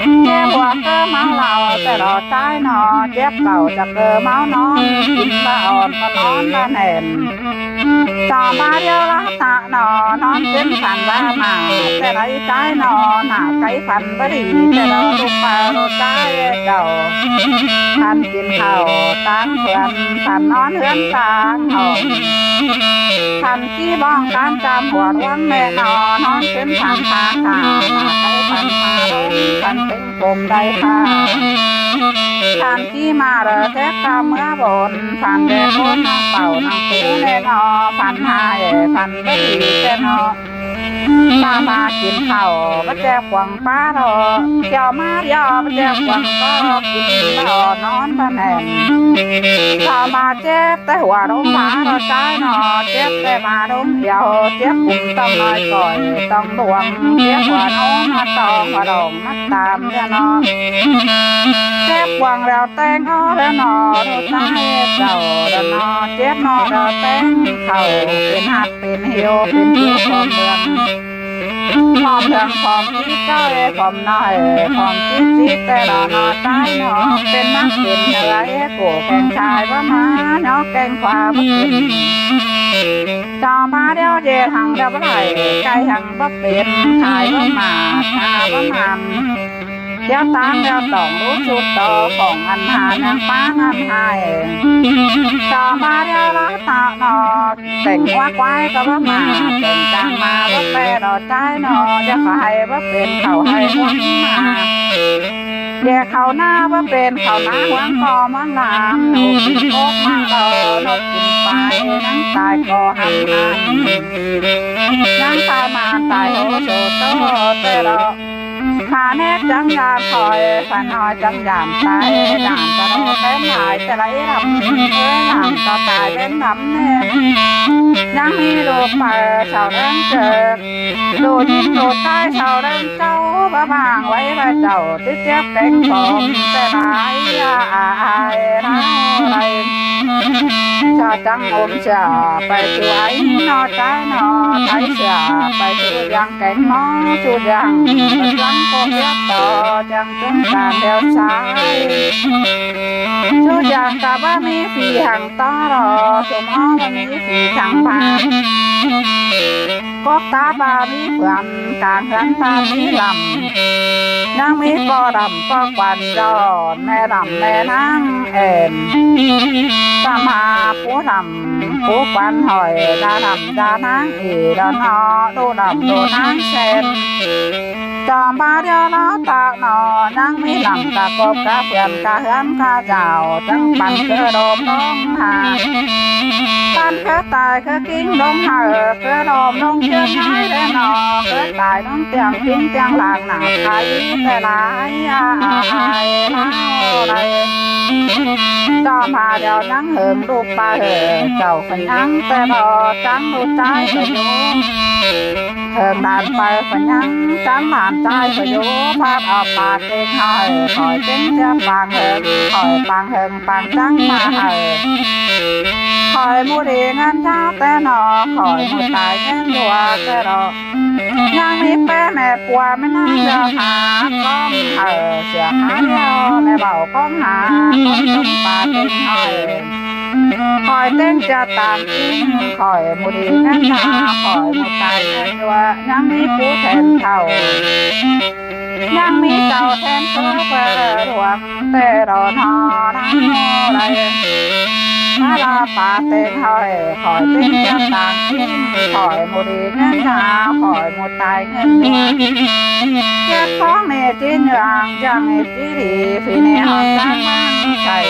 ꞌChếp ꞌhua ꞌcọ ꞌmáu ꞌlẹo ꞌtẹ lo ꞌchái ꞌnọ, ꞌchếp cảu chả ꞌcọ ꞌmáu ꞌnón, kin báu ón ꞌcọ ꞌnón báu nẻn. ꞌTo ꞌva điêu ꞌlạ ꞌtẹ ꞌnọ, ꞌnón ꞌcứn phăn báu ꞌmá, ꞌtẹ đảy ꞌchái ꞌnọ, nả cáy phăn báu đi, ꞌtẹ lo đu pay đu ꞌchái chảu. Phăn kin khảu ꞌtáng ꞌphướn, phăn ꞌnón ꞌhướn ꞌtáng hỏng. Phăn ꞌchí bong cám chăm ꞌhuột ꞌhuống ꞌnẹ ꞌnọ, ꞌnón ꞌcứn phăn pha khả, nả cáy phăn pha ꞌlống, phăn têng ꞌcum đảy khả. Phăn ꞌchí ꞌmá đảy ꞌchếp cá ꞌmứa bôn, phăn đảy ꞌcốn pảu nẳng ꞌtú ꞌnẹ ꞌnọ, phăn hả ê, phăn báu đi ꞌtẹ ꞌnọ. ꞌTo ꞌva kin khảu báu ꞌchẹ quảng bá lo, ꞌchọ ꞌmá ꞌlẹo báu ꞌchẹ quảng ꞌcọ kin báu ón ꞌnón báu nẻn. ꞌTo ꞌva ꞌchếp ꞌtẹ ꞌhua ꞌlống bá lo ꞌchái ꞌnọ, ꞌchếp ꞌtẹ ꞌva ꞌlống điêu, ꞌchếp ꞌcum ꞌtong ꞌnọi khỏi, ꞌtong đuông, ꞌchếp ꞌhua ꞌnón ꞌmá ꞌtong ꞌhua đong ꞌmá tam ꞌlẹo ꞌnọ. ꞌChếp quảng ꞌlẹo ꞌteng ók ꞌlẹo ꞌnọ, đu ꞌchái chảu ꞌlẹo ꞌnọ, ꞌchếp ꞌnọ ꞌlẹo ꞌteng khảu, pên ꞌhặc pên hiêu, pên hiêu khom ꞌlương. Khom ꞌlương khom ꞌchí ꞌchoi, khom ꞌnọi khom ꞌchí ꞌchí ꞌtẹ lo ꞌnọ ꞌchái ꞌnọ, pên ꞌmặc pên ꞌhứa, ê, ꞌcọ kéng sai báu ꞌmá, ꞌnhó kéng khua báu pên. ꞌTo ꞌva điêu ꞌdệt hăng ꞌlẹo báu đảy, cáy hăng báu pên, khai báu ꞌmá, tha báu ꞌmắn. Điêu ꞌtáng ꞌlẹo tỏng đú sút ꞌto, khong ăn hả ꞌnhắng ꞌpán ăn hả ê. ꞌTo ꞌva điêu ꞌlạ ꞌtẹ ꞌnọ, tẻng ꞌmá quái ꞌcọ báu ꞌmá, tẻng chang ꞌmá báu ꞌpẹ lo ꞌchái ꞌnọ, điêu khảu hay báu pên, khảu hay báu ꞌmá. Ê, khảu ꞌná báu pên, khảu ꞌná ꞌhuống ꞌcọ ꞌmướng ꞌlam, ꞌnộc kin cốc ꞌmá lo, ꞌnộc kin pay, ꞌnhắng tai ꞌcọ hăm hăm. ꞌNhắng tai ꞌmán tai hô sô tô ꞌtẹ lo. Phả ꞌnép chắng dản khỏi, phả ꞌnọi chắng dản tai, dản ta lo tém lai ꞌtẹ đảy lăm, ê, dản ta tai bến lăm ꞌnẹ. ꞌNhắng ꞌmí đu pay sau ꞌlớng ꞌchớ, đu ꞌnhính đu ꞌchái sau ꞌlớng ꞌchạu, báu bang ꞌvạy ꞌva chảu ꞌchí ꞌchếp kéng khom ꞌtẹ lai, a, a, ai, ꞌnáo lai. Chảu chắng ôm sia pay ꞌchu ải ꞌnọ ꞌchái ꞌnọ, thái sia pay ꞌchu dang kéng ꞌmo, ꞌchu dang, ꞌlăng ꞌcọ ꞌviạk ꞌto, chắng ꞌchung cang ꞌlẹo sai. ꞌChu dang ꞌcọ báu ꞌmí phi hăng ꞌto lo, ꞌchu ꞌmo báu ꞌmí phi chắng pha. Cốc ta báu ꞌmí ꞌphướn, cang ꞌhướn báu ꞌmí lăm. ꞌNhắng ꞌmí ꞌpo lăm ꞌpo quan dọn, ꞌme lăm ꞌme ꞌnáng ên. Ta ꞌmá pú lăm pú quan hỏi, đa lăm đa ꞌnáng ê lo ꞌnọ, đu lăm đu ꞌnáng sên. Chom ꞌva điêu ꞌlạ ꞌtẹ ꞌnọ, ꞌnhắng ꞌmí lăm cá cốc cá ꞌphướn cá ꞌhướn cá dảo, chắng păn ꞌcứ đom ꞌlống hả. Păn ꞌcứ tai ꞌcứ ꞌkính ꞌlống hả, ꞌcứ đom ꞌlống ꞌchương ái ꞌtẹ ꞌnọ, ꞌcứ tai ꞌlống ꞌtiang ꞌkính ꞌtiang lăng nả thái ꞌtẹ lai, a, a, ai, ꞌnáo lai. Chom ꞌva điêu ꞌnhắng hơng đu pay hảư, chảu ꞌphắn ꞌnhắng ꞌtẹ lo, chắng đu ꞌchái ꞌphắn ꞌnhắng. Hơng đan pay ꞌphắn ꞌnhắng, chắng đan ꞌchái ꞌphắn ꞌnhắng, phat au pay ꞌtếng ꞌhọi, khỏi ꞌtếng ꞌchớ pang hơng, khỏi pang hơng pang chắng ꞌmá hảư. Khỏi ꞌmự đi ꞌngớn dáo ꞌtẹ ꞌnọ, khỏi ꞌmự tai ꞌngớn dua ꞌtẹ lo. ꞌNhắng ꞌmí ꞌpé ꞌme pua ꞌmí ꞌnáng dưa hả, ꞌcóng hảư sia khá ꞌlẹo, ꞌme bảu ꞌcóng hả, ꞌcóng tôm pay ꞌtếng ꞌhọi. Khỏi ꞌtếng ꞌchớ tang kin, khỏi ꞌmự đi ꞌngớn dáo, khỏi ꞌmự tai ꞌngớn dua, ꞌnhắng ꞌmí pú then thảu. ꞌNhắng ꞌmí chảu then ꞌcứ ꞌpưa luông ꞌtẹ lo ꞌnọ ꞌnáng lai. Hả lo pay ꞌtếng ꞌhọi, khỏi ꞌtếng ꞌchớ tang kin, khỏi ꞌmự đi ꞌngớn dáo, khỏi ꞌmự tai ꞌngớn dua. ꞌChớ ꞌcóng ꞌnị ꞌchí ꞌnhắng, ꞌchăng ꞌnị ꞌchí đi, phi ꞌnị ꞌhọn chắng ꞌmáng sai.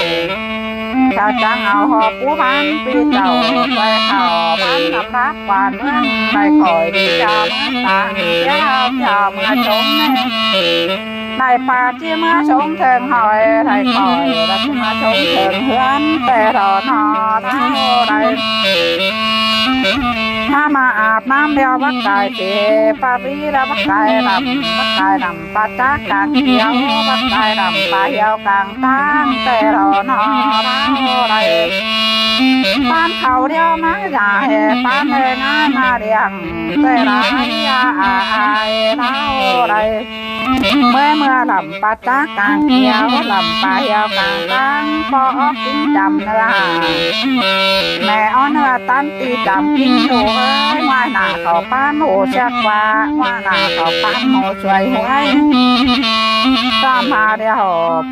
Chảu chắng au ꞌhọp pú ꞌphắn ꞌpi chảu, ꞌquái khảu ꞌphắn ꞌnặp láp quan ꞌmướng, đảy khỏi đi chảu ꞌmứa tang, ꞌchí ꞌhạu chảu ꞌmứa chốn ꞌnị. Đảy pák ꞌchí ꞌmứa chốn thơng hỏi, đảy khỏi đảy ꞌchí ꞌmứa chốn thơng ꞌhướn, ꞌtẹ ꞌlo ꞌnọ ꞌlẹo đảy. ꞌMá ꞌmá ạp ꞌnặm ꞌlẹo bác cai ꞌchí, pá ꞌpi ꞌlẹo bác cai lăm, bác cai lăm pá chák cang kiêu, bác cai lăm pá hiêu cang ꞌtáng, ꞌtẹ ꞌlo ꞌnọ ꞌlẹo đảy. ꞌPan khảu ꞌlẹo ꞌmá dả ꞌhế, ꞌpan ꞌhế ꞌngai ꞌmá ꞌliệng, ꞌtẹ ꞌlẹo ai, ai, ai ꞌlẹo đảy. ꞌMưa ꞌmưa lăm pá chák cang kiêu, lăm pá hiêu cang ꞌtáng, ꞌpo ók kin chăm ꞌnưa. ꞌMẹ ók ꞌnưa ꞌtắn ti chăm kin ꞌlụk ới, ꞌmưa nả khảu ꞌpan ꞌhụ ꞌsẹt ꞌquá, ꞌmưa nả khảu ꞌpan ꞌhụ ꞌsuối ꞌhuối. ꞌTọ ꞌmá ꞌlẹo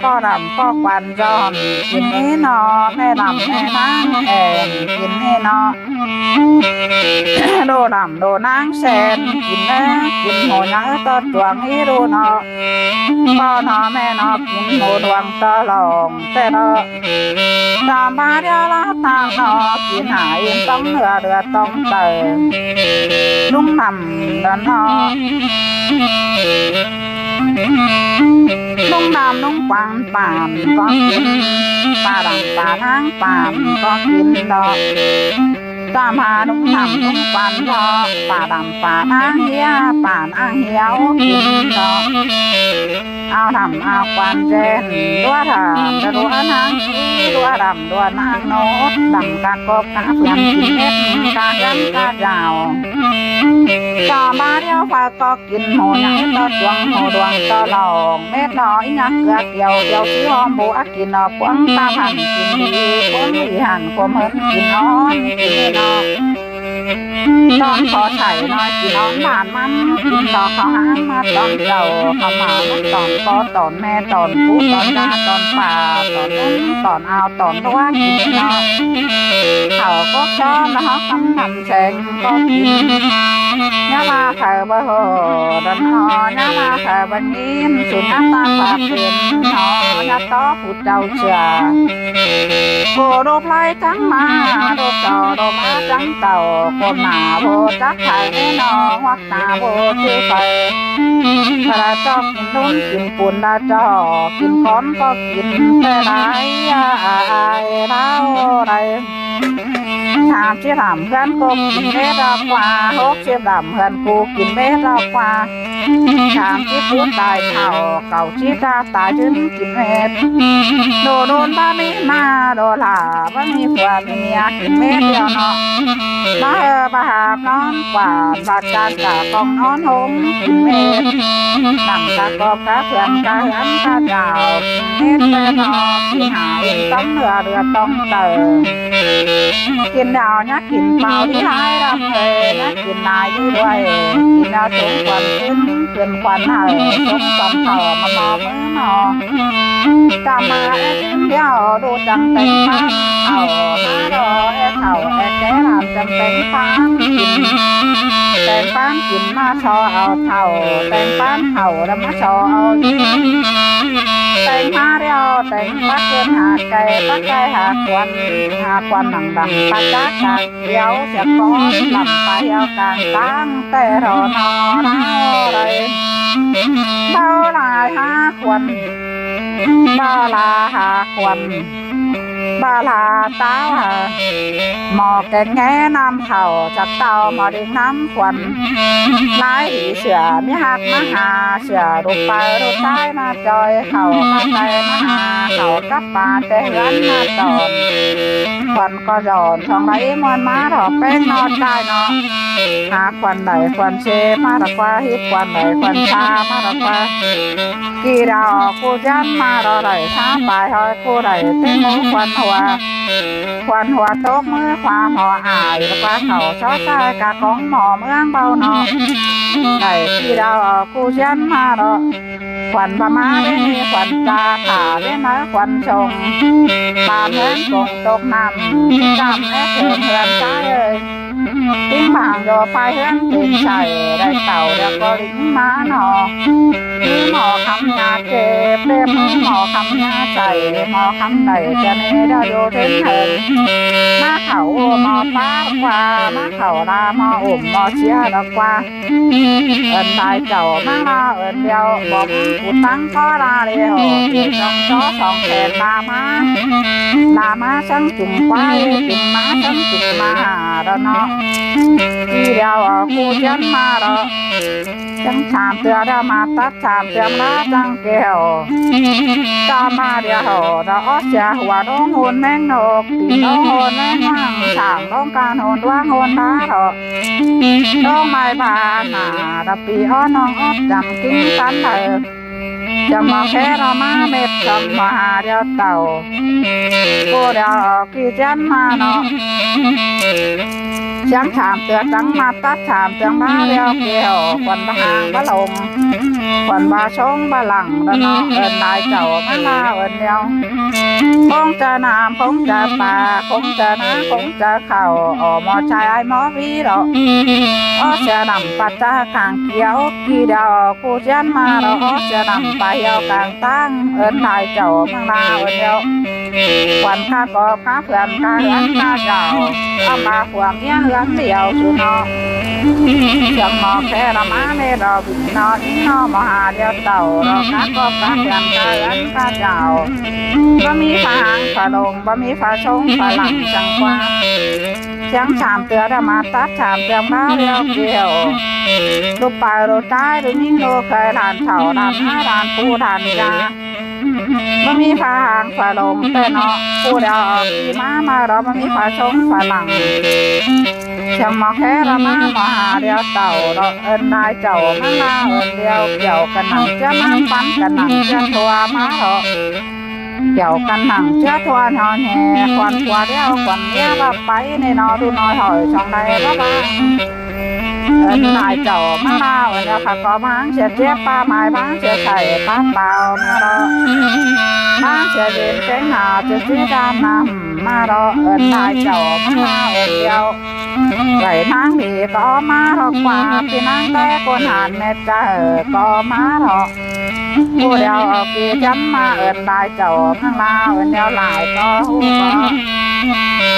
ꞌpo lăm ꞌpo quan dọn, kin ꞌnị ꞌnọ, ꞌmẹ lăm ꞌmẹ ꞌnáng ên, kin ꞌnị ꞌnọ. ꞌLụk lăm ꞌlụk ꞌnáng sen, kin ꞌnị, kin ꞌhụ ꞌnhắng ꞌtọ chuông ꞌnị ꞌlụk ꞌnọ. ꞌPo ꞌnọ ꞌmẹ ꞌnọ kin ꞌhụ ꞌluống ꞌtọ lòng, ꞌtẹ ꞌlo. ꞌTọ ꞌmá ꞌlẹo ꞌlạ ꞌtáng ꞌnọ, kin hả ꞌin tóng ꞌlứa ꞌlứa tóng chaư. ꞌLung lăm đon ꞌnọ. ꞌLung lăm ꞌlung quan bản ꞌcọ kin, pá lăm pá ꞌnáng bản ꞌcọ kin ꞌlẹo. ꞌTọ ꞌmá ꞌlung lăm ꞌlung quan ꞌlẹo, pá lăm pá ꞌnáng ꞌhiế, pá ꞌnáng ꞌhiế kin ꞌlẹo. Au lăm au quan ꞌdệt, ꞌlúa lăm ꞌlúa ꞌnáng ꞌchí, ꞌlúa lăm ꞌlúa ꞌnáng ꞌnốt, lăm cá cốc cá ꞌphướng kin mết, cá ꞌhiến cá dao. ꞌTọ ꞌmá ꞌlẹo pá ꞌcọ kin ꞌhụ ꞌnhắng ꞌtọ chuông ꞌhụ ꞌluống ꞌtọ lòng, mết ꞌnọ ꞌnhắng ꞌcứa kiêu, kiêu ꞌchí ꞌhôm báu ꞌa kin ꞌnọ ꞌpứng ta hẳn kin đi, ꞌpứng đi hẳn khua mớn kin ón kin ꞌnọ. Tỏn khó thảy ꞌnọi kin ón bản ꞌmắn, kin ꞌtọ khảu ꞌháng ꞌmá tỏn chảu, khảu ꞌmá ꞌmá tỏn ꞌpo tỏn ꞌme tỏn pú tỏn đa tỏn pả tỏn ꞌnung tỏn ao tỏn ꞌlúa kin ꞌnọ. Khảu cốc ꞌchó ꞌnọ hảư căm nẳng seng ꞌcọ kin. ꞌNhá ꞌva khay báu ꞌhụ đon ꞌnọ, ꞌnhá ꞌva khay báu ꞌnghín, sú ꞌnhá ꞌtáng pák pên ꞌnọ, ꞌnhá tó phủ chảu sửa. Cô đốp lai chắng ꞌmá, đốp chảu đốp ꞌmá chắng chảu, cô nả báu chắc thảy ꞌnị ꞌnọ, ꞌhuốk nả báu chứ phay. Khả ꞌchọ kin ꞌlún kin pun đa ꞌchọ, kin cón ꞌcọ kin, ꞌtẹ lai, ai, ai, ꞌlẹo đảy. Sam síp lăm ꞌhướn ꞌcọ kin mết ꞌlẹo ꞌquá, hốc síp lăm ꞌhướn ꞌcọ kin mết ꞌlẹo ꞌquá. Sam síp pú tai thảu, cảu síp ta tai ꞌdứn kin mết. ꞌLụk ꞌlụn báu ꞌmí ꞌmá, ꞌlụk lả báu ꞌmí khua ꞌmí ꞌmía kin mết ꞌlẹo ꞌnọ. ꞌMá ꞌhứ báu hảư ꞌnón ꞌquá, báu chắng cả ꞌcóng ꞌnón ꞌhốm kin mết. Lăm cá cốc cá ꞌphướng cá ꞌhiến cá dao kin mết ꞌtẹ ꞌnọ, kin hả ꞌin tóng ꞌlứa ꞌlứa tóng chaư. Kin đao ꞌnhá kin páo đi lai lăm ꞌhế, ꞌnhá kin lai đi đuôi. Kin đao sống quan kin, kin quan hảư, sống quan thảu ꞌmá ꞌmo ꞌmứa ꞌmo. Chăm ꞌmá é kin ꞌlẹo ꞌlụk chắng téng ꞌphắn thảu, ꞌmá ꞌlẹo é thảu é ké lăm chắng téng ꞌphắn kin. Téng ꞌphắn kin ꞌmá so au thảu, téng ꞌphắn thảu ꞌlẹo ꞌmá so au kin. Téng ꞌmá ꞌlẹo téng pák kin hả cai, pák cai hả quan, hả quan nẳng đăm pá chák cang kiêu, sia cón lăm pá hiêu cang ꞌtáng, ꞌtẹ ꞌlo ꞌnọ ꞌlẹo đảy. Báu lai hả quan, báu lai hả quan, báu lai táo hả. ꞌMo keng ꞌhế ꞌnặm khảu, chảu ꞌtạu ꞌmo đin ꞌnặm quan. Lai hỉ sửa ꞌmí ꞌhặc ꞌmá hả, sửa đu pay đu ꞌchái ꞌmá ꞌchoi khảu, ꞌmá ꞌchoi ꞌmá hả khảu cắp pá té ꞌhướn ꞌmá tỏn. Quan ꞌcọ dọn, song lai ꞌmá ꞌmá ꞌlọ ꞌpéng ꞌnọ ꞌchái ꞌnọ. Hả quan đảy quan ꞌsê ꞌmá ꞌlọ ꞌquá, hít quan đảy quan sa ꞌmá ꞌlọ ꞌquá. ꞌKi đao ꞌcú ꞌdiến ꞌmá ꞌlọ đảy sa pay ꞌhọi ꞌcú đảy té ꞌmú quan hua. Quan hua tốc ꞌmứ khua ꞌmo ai ꞌlọ ꞌquá khảu só ꞌchái cá cóng ꞌmo ꞌmướng báu ꞌnọ. Đảy ꞌki đao ꞌcú ꞌdiến ꞌmá ꞌlọ. Quan ꞌva ꞌmá ꞌlế ꞌnị quan cha thả ꞌlế ꞌnớ quan sông. Ba ꞌmướng công tốc ꞌnặm, chăm é thơng ꞌhướn ꞌchái ơi. Tính mạng Dô pay ꞌhướn pên sảy, đảy tảu đéo ꞌcọ ꞌlính ꞌmá ꞌnọ. ꞌMí ꞌmo khắm ꞌnhá chếp, ꞌlẹo ꞌmí ꞌmo khắm ꞌnhá sảy, ꞌmo khắm đảy ꞌchớ ꞌnị đéo dô ꞌdến hên. ꞌMá khảu ꞌmo pá ꞌquá, ꞌmá khảu la ꞌmo ủm ꞌmo sia ꞌlẹo ꞌquá. Ơn lai chảu ꞌmá la ơn ꞌlẹo, bók ꞌcú tắng ꞌcó la ꞌlẹo, ꞌchí song chó song khen la ꞌmá. La ꞌmá sắng chum ꞌquá, chum ꞌmá sắng chum ꞌmá ꞌlẹo ꞌnọ. ꞌCọ ꞌlẹo ꞌcú ꞌchiến ꞌmá ꞌlẹo. Chắng sam ꞌtưa ꞌlẹo ꞌmá tắt sam ꞌtưa ꞌmá chắng kẻo. Chó ꞌmá ꞌlẹo ꞌlẹo ók sia hua ꞌlống ꞌhôn ꞌnéng ꞌnộc, ꞌpi ꞌlống ꞌhôn ꞌnéng ꞌmáng, sam ꞌlống căn ꞌhôn ꞌluống ꞌhôn ꞌná ꞌlẹo. ꞌLống mai ba ꞌnạ, ꞌlẹo ꞌpi ók ꞌnọng ók chăm kin tắn đaư. Chăm ꞌmo khék ꞌlẹo ꞌmá mết chăm ꞌmo ha ꞌlẹo tảu. ꞌCọ ꞌlẹo ꞌcọ ꞌchiến ꞌmá ꞌnọ. Chắng sam ꞌtưa chắng ꞌmá tắt sam ꞌtưa ꞌmá ꞌlẹo kẻo, khuôn ꞌva hang ꞌva lông, khuôn ꞌva sống ꞌva lăng ꞌlẹo ꞌnọ. Ơn lai chảu ꞌmá la ơn ꞌlẹo. Khống chaư ꞌnặm, khống chaư pák, khống chaư ꞌná, khống chaư khảu, ók ꞌmo chaư ai ꞌmo ꞌví ꞌlẹo. Ók sia đăm pát ꞌchá khang kiêu. ꞌCọ ꞌlẹo ꞌcú ꞌchiến ꞌmá ꞌlẹo, ók sia đăm pá ꞌhiếu cang ꞌtáng. Ơn lai chảu ꞌmá la ơn ꞌlẹo. Khuôn cá cóp cá ꞌphươn cá ꞌhướn cá chảu, ꞌmá ꞌva khuôn ꞌmía ꞌhướn ꞌlẹo sú ꞌnọ. Chắng ꞌmo khék ꞌlẹo ꞌmá mết ꞌlẹo, ꞌnọ ꞌnị ꞌnọ ꞌmo ha ꞌlẹo tảu ꞌlẹo, cá cóp cá ꞌphươn cá ꞌhướn cá chảu. Báu ꞌmí pha hang pha lông, báu ꞌmí pha sống pha lăng chắng ꞌquá. Chắng sam ꞌtưa ꞌlẹo ꞌmá tắt sam ꞌtưa ꞌmá ꞌlẹo kẻo. ꞌLụk pay ꞌlụk ꞌchái, ꞌlụk ꞌnhính ꞌlụk khay, lan thảu lan ꞌmá lan pú lan da. Báu ꞌmí pha hang pha lông ꞌtẹ ꞌnọ. ꞌCọ ꞌlẹo ꞌcọ ꞌmá ꞌmá ꞌlẹo, báu ꞌmí pha sống pha lăng. Chắng ꞌmo khék ꞌlẹo ꞌmá ꞌmo ha ꞌlẹo tảu ꞌlẹo. Ơn lai chảu ꞌmá la ơn ꞌlẹo, kiẻo căn nẳng ꞌchớ ꞌmá pắn căn nẳng ꞌchớ ꞌthua ꞌmá ꞌlẹo. Kiẻo căn nẳng ꞌchớ ꞌthua ꞌnọ ꞌnị, khuôn pua ꞌlẹo khuôn ꞌmía ꞌva pay ꞌnị ꞌnọ, ꞌlụk ꞌnọi hỏi song đảy ꞌva ꞌva. Ơn lai chảu ꞌmá la ơn ꞌlẹo, khả ꞌcọ ꞌmá sia chếp ꞌpá mai, ꞌmá sia sảy ꞌpá pao ꞌmá ꞌlẹo. ꞌMá sia dên kéng ha ꞌchớ ꞌchí đam năm ꞌmá ꞌlẹo. Ơn lai chảu ꞌmá la ơn ꞌlẹo. Đảy ꞌnáng đi ꞌcọ ꞌmá ꞌlẹo ꞌquá, ꞌpi ꞌnáng té ꞌcốn han mết chaư ꞌcọ ꞌmá ꞌlẹo. ꞌCọ ꞌlẹo ꞌcọ ꞌchiến ꞌmá ơn lai chảu ꞌmá la ơn ꞌlẹo, lai ꞌcọ ꞌhụ ꞌcọ.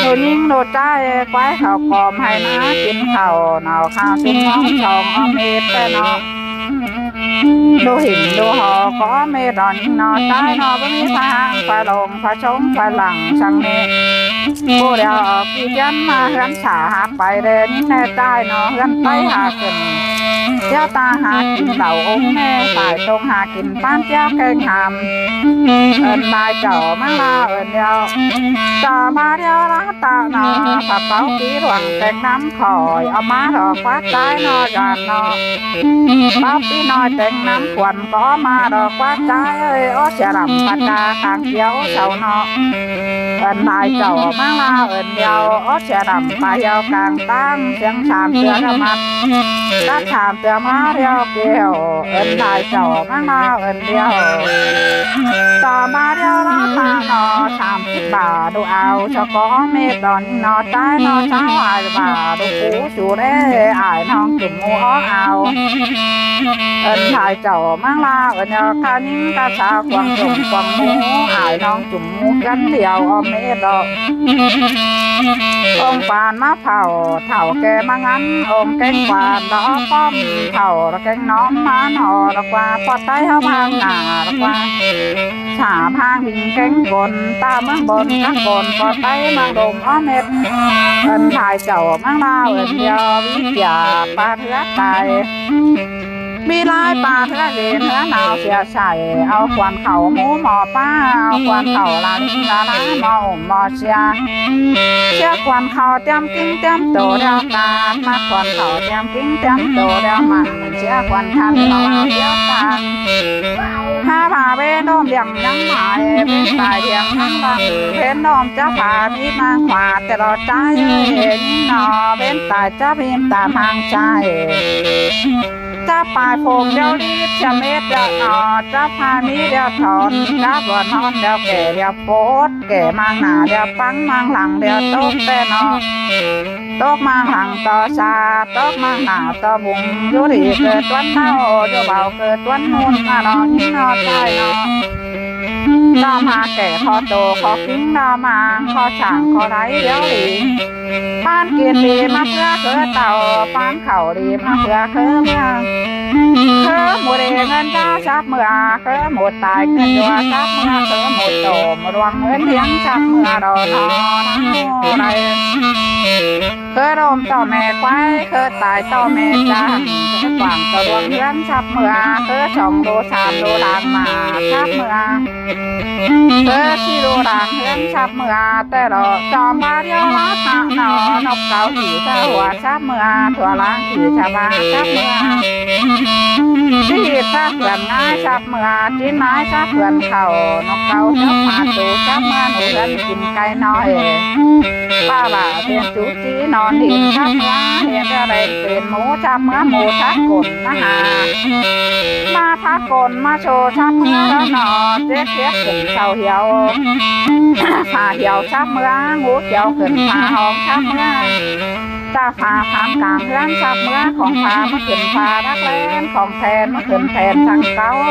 ꞌLụk ꞌnhính ꞌlụk ꞌchái ꞌquái khảu ꞌcọ ꞌmá hảư ꞌná kin khảu, nảu khảu ꞌsịn ꞌmóng song ók mết ꞌtẹ ꞌnọ. ꞌLụk hỉn ꞌlụk hảư ꞌcọ ók mết ꞌnọ, ꞌnhính ꞌnọ ꞌchái ꞌnọ, báu ꞌmí pha hang pha lông pha sống pha lăng săng ꞌnị. ꞌCọ ꞌlẹo ꞌcọ ꞌchiến ꞌmá ꞌhướn sa hák pay đé ꞌnhính ꞌnẹ ꞌchái ꞌnọ, ꞌhướn ꞌpáy ha kin. ꞌChéo ta ha kin lảu ống ꞌnẹ, phải tông ha kin ꞌpán ꞌchéo kéng ham. Ơn lai chảu ꞌmá la ơn ꞌlẹo. Chảu ꞌmá ꞌlẹo ꞌlá ta ꞌnọ, pha páu ꞌpi ꞌluống téng ꞌnắm khỏi, au ꞌmá ꞌlẹo ꞌquá ꞌchái ꞌnọ, dản ꞌnọ. Páu ꞌpi ꞌnọi téng ꞌnắm khuôn ꞌcọ ꞌmá ꞌlẹo ꞌquá ꞌchái ơi, ók sia đăm pát ꞌchá khang kiêu sau ꞌnọ. Ơn lai chảu ꞌmá la ơn ꞌlẹo, ók sia đăm pá ꞌhiếu cang ꞌtáng, chắng sam ꞌtưa ꞌlẹo ꞌmá tắt sam ꞌtưa ꞌmá ꞌlẹo kẻo. Ơn lai chảu ꞌmá la ơn ꞌlẹo. Chảu ꞌmá ꞌlẹo ꞌlá ta ꞌnọ, sam síp ba ꞌlụk au, sau ꞌcọ mết ꞌnọ, ꞌnhính ꞌnọ ꞌchái ꞌnọ, sau ải ba ꞌlụk pú sú đé, ải ꞌnọng chum ꞌmú ók au. Ơn lai chảu ꞌmá la ơn ꞌlẹo, cá ꞌnhính cá sau cuông chum cuông ꞌmú, ải ꞌnọng chum ꞌmú ꞌcắn điêu ók mết ꞌlẹo. Ông pán ꞌmá phảu, thảu ké ꞌmá ngắn, ông kéng quan đó pom, thảu ꞌlẹo kéng ꞌnóm ꞌmá ꞌnọ ꞌlẹo ꞌquá, ꞌpọt ꞌTáy ꞌháu ꞌmáng nả ꞌlẹo ꞌquá. Sa ꞌmáng ꞌvinh kéng côn, ta ꞌmướng bôn cắp côn, ꞌpọt ꞌTáy ꞌmáng đôm ók mết. Ơn lai chảu ꞌmáng ꞌlẹo ơn ꞌlẹo, ꞌmí kiả pán ꞌhứa tai. ꞌMí lai pán ꞌhứa dên ꞌhứa nao sia sảy, au khuôn khảu ꞌmú ꞌmo ꞌpá, au khuôn khảu la ꞌlính la ꞌlá ꞌmo ủm ꞌmo sia. Sia khuôn khảu ꞌtiám kin ꞌtiám tô ꞌlẹo ꞌtan, ꞌmá khuôn khảu ꞌtiám kin ꞌtiám tô ꞌlẹo mẳn, sia khuôn khăn ꞌmo ꞌlẹo ꞌtan. Ha ba ꞌvến ꞌnôm ꞌliệng ꞌnhắng mai, ꞌvến tai ꞌliệng ꞌnhắng lăng, ꞌvến ꞌnôm chắp pha ꞌmí ꞌmáng hua ꞌtẹ ꞌlẹo ꞌchái ơi, ꞌnhính ꞌnọ ꞌvến tai chắp ꞌmí tam ꞌmáng ꞌchái. Chắp pay phôm điêu đít, chắp mết điêu ꞌnọ, chắp pay ꞌmí điêu thon, chắp ꞌvọn ꞌhọn điêu kẻ điêu pốt, kẻ ꞌmáng nả điêu ꞌpắng, ꞌmáng lăng điêu tốc ꞌtẹ ꞌnọ. Tốc ꞌmáng lăng ꞌto sa, tốc ꞌmáng nả ꞌto bung, dú đi ꞌcọ tuốn ꞌnáo, dú báu ꞌcọ tuốn ꞌnun ꞌnọ, ꞌnọ ꞌnhính ꞌnọ ꞌchái ꞌnọ. ꞌTo ꞌmá kẻ khó tô khó kính ꞌnọ, ꞌmáng khó chảng khó đáy điêu đi. ꞌPán kin đi ꞌmá ꞌpứa khớ tảu, ꞌpán khảu đi ꞌmá ꞌpứa khớ ꞌmưa. Khớ ꞌmụ đi ꞌngớn cá chắp ꞌmưa, khớ ꞌmụ tai ꞌngớn dua chắp ꞌmưa, khớ ꞌmụ tô ꞌmụ luông ꞌngớn điếng chắp ꞌmưa đo ꞌnọ ꞌnọ đảy. Khớ ꞌlốm ꞌto ꞌme quái, khớ tai ꞌto ꞌme chắng, khớ quảng ꞌto luông ꞌngớn chắp ꞌmưa, khớ song đô sam đô lang ꞌmá chắp ꞌmưa. Khớ ꞌsị đô lang ꞌngớn chắp ꞌmưa, ꞌtẹ lo chom ꞌva điêu ꞌlá ꞌtạu ꞌnọ, ꞌnộc cáu khỉ chắp hua chắp ꞌmưa, thua lang khỉ chắp ꞌva chắp ꞌmưa. ꞌSị ꞌhịt chắp ꞌhướn ꞌngai chắp ꞌmưa, ꞌchí ꞌngai chắp ꞌhướn khảu, ꞌnộc cáu chắp ꞌmá tu chắp ꞌmưa, ꞌnụ ꞌhướn kin cáy ꞌnọi. ꞌPá ꞌva tiên chú ꞌchí ꞌnón đin chắp ꞌmưa, hên ꞌtẹ đảy pên mú chắp ꞌmưa, mú thắt cổn ꞌmá ha. ꞌMá thắt cổn ꞌmá sô chắp ꞌmưa ꞌnọ, chếp chếp khửn sau hiêu. Pha hiêu chắp ꞌmưa, ngú kiêu khửn pha hong chắp ꞌmưa. Ta pha phán cang ꞌhướn chắp ꞌmưa, khong pha ꞌmá khửn pha đắc ꞌlen, khong then ꞌmá khửn then săng cáu.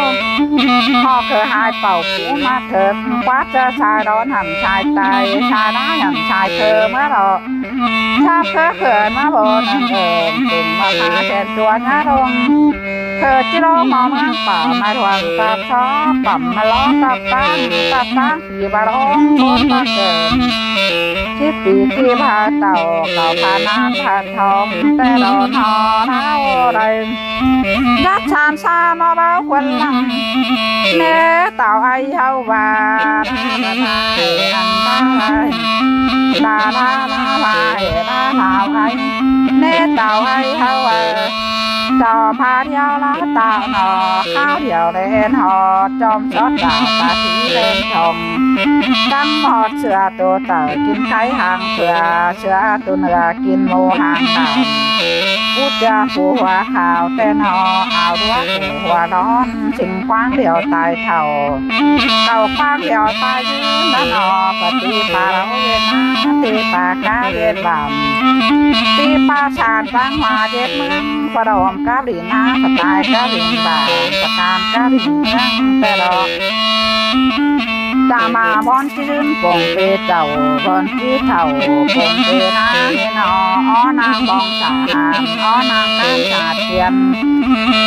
Họ khơ hai pảu cú ꞌmá thớt, quát ꞌchớ sai đón hẳn sai tai, sai đá hẳn sai khơ ꞌmưa lo. Chắp khớ khửn ꞌmá bô nưng ơm, tưng ꞌmá pha then tua nhá rông. Khơ ꞌchí ꞌlố ꞌmo ꞌmướng pả ꞌmá thuang tắp só, pẳm ꞌmá ló tắp ꞌtáng, tắp ꞌtáng ꞌpi ꞌva ꞌlống ꞌmướng ꞌmá cơm. ꞌChí ꞌpi ꞌchí ꞌva tảu, cáu pha ꞌnáng pha thong, ꞌtẹ lo ꞌnọ ꞌnáo đảy. Dắt san sa ꞌmo báu khuôn lăng. ꞌNé tảu ây ꞌháu ꞌva, đa đa đa đa đa đa đa đa đa đa đa ây. ꞌNé tảu ây ꞌháu ꞌva, chom pha điêu ꞌlá ꞌtạu ꞌnọ, kháo điêu ꞌlen ꞌhọt, chom sót đảo ta thí ꞌlen thong. Căng ꞌhọt sửa tô tảu kin cáy hang phưa, sửa tô nưa kin mô hang đảo. Pú ꞌchưa pú hua kháo ꞌtẹ ꞌnọ, ao đuá pú hua đón, sính quáng điêu tai thảu. Cáu quáng điêu tai dú ꞌnặn ꞌnọ, pá ti pá ꞌláo ꞌviệt ꞌnáng, ti pá cá ꞌviệt bản. Ti pá san ꞌtáng hua ꞌdệt ꞌmướng, pá đom cá đin ꞌnáng, pá tai cá đin bản, pá can cá đin ꞌmướng, ꞌtẹ lo. Ta ꞌmá bón ꞌchí dưn pông pê chảu, bón ꞌchí thảu pông pê ꞌnáng ꞌnị ꞌnọ, ó ꞌnáng bong sả hàn, ó ꞌnáng cán sả tiên.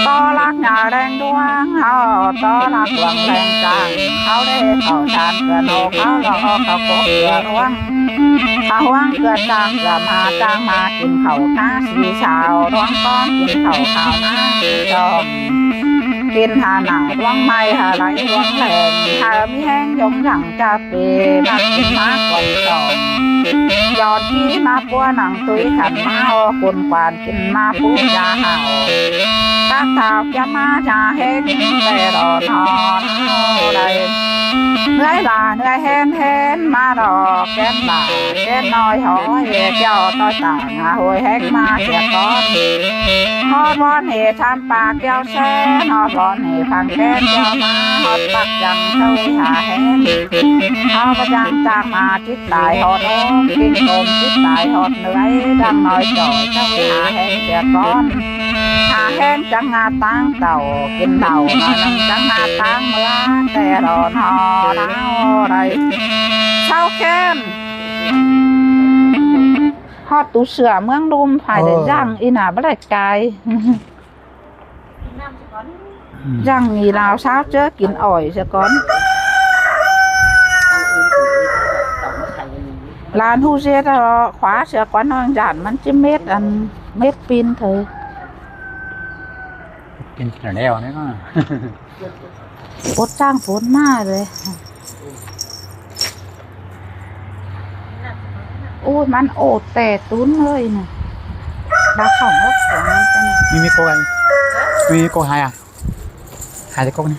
Tó lắc nhà ꞌleng ꞌluống, ꞌháu tó lắc ꞌluống ꞌleng chang, ꞌháu đé khảu san ꞌcọ nô, ꞌháu lo khảu cốc ꞌcọ ꞌluống. Khảu ꞌhuống ꞌcọ chang ꞌcọ ꞌmá, chang ꞌmá kin khảu cá sí sao, ꞌluống cón kin khảu khảu ꞌnáng chom. Kin ha nả ꞌluống ꞌmạy ha đảy ꞌluống ꞌleng, ha ꞌmí ꞌhéng dông dẳng chắp pê, ꞌmá kin ꞌmá quay sỏng. Dọn ꞌchí ꞌmá púa nẳng tui khăn ꞌmá ó cun quan kin ꞌmá pú da hảu. Các thảo kiếp ꞌmá da ꞌhéng, ꞌtẹ lo ꞌnọ ꞌnọ đảy. ꞌNgai ꞌva ꞌngai ꞌhén ꞌhén ꞌmá lo, kén ꞌva kén ꞌnọi hói, kiêu ꞌtoi tả ngả ꞌhội ꞌhéng ꞌmá sia cón. Hót bón ꞌnị tham pá kiêu ꞌsén, hót bón ꞌnị phang kén kiêu ꞌmá, hót pắc chăng ꞌchớ ꞌhới hả ꞌhéng. Hảư pá chăng chang ꞌmá chít tai hót ôm, kinh tôm chít tai hót ꞌnưới, chăng ꞌnọi chỏi ꞌchớ ꞌhới hả ꞌhéng sia cón. Hả ꞌhéng chắng ngả ꞌtáng tảu, kin tảu ꞌnọi ꞌnưng chắng ngả ꞌtáng ꞌmưa, ꞌtẹ lo ꞌnọ ꞌnáo đảy. Sau kén. Hót tu sửa ꞌmướng ꞌlum phải để Ờ. dăng ꞌnị nả bá đảy cai. Dăng ꞌnị ꞌlẹo sáo ꞌchớ kin ỏi sia cón. Lan ꞌhụ ꞌdệt lo khóa sia cón ꞌnọi dản ꞌmắn ꞌchí mết ăn mết pin thôi. Pin sia ꞌlẹo ꞌnị. Pốt chang pốt ꞌmá đảy. Ôi, ꞌmắn ổ tẻ tún ơi nè. Đã khổng lắm của ꞌmắn thế này. ꞌMí ꞌmí cốc ꞌhại. ꞌMí ꞌmí cốc ꞌhại à? Hại cốc ꞌnị.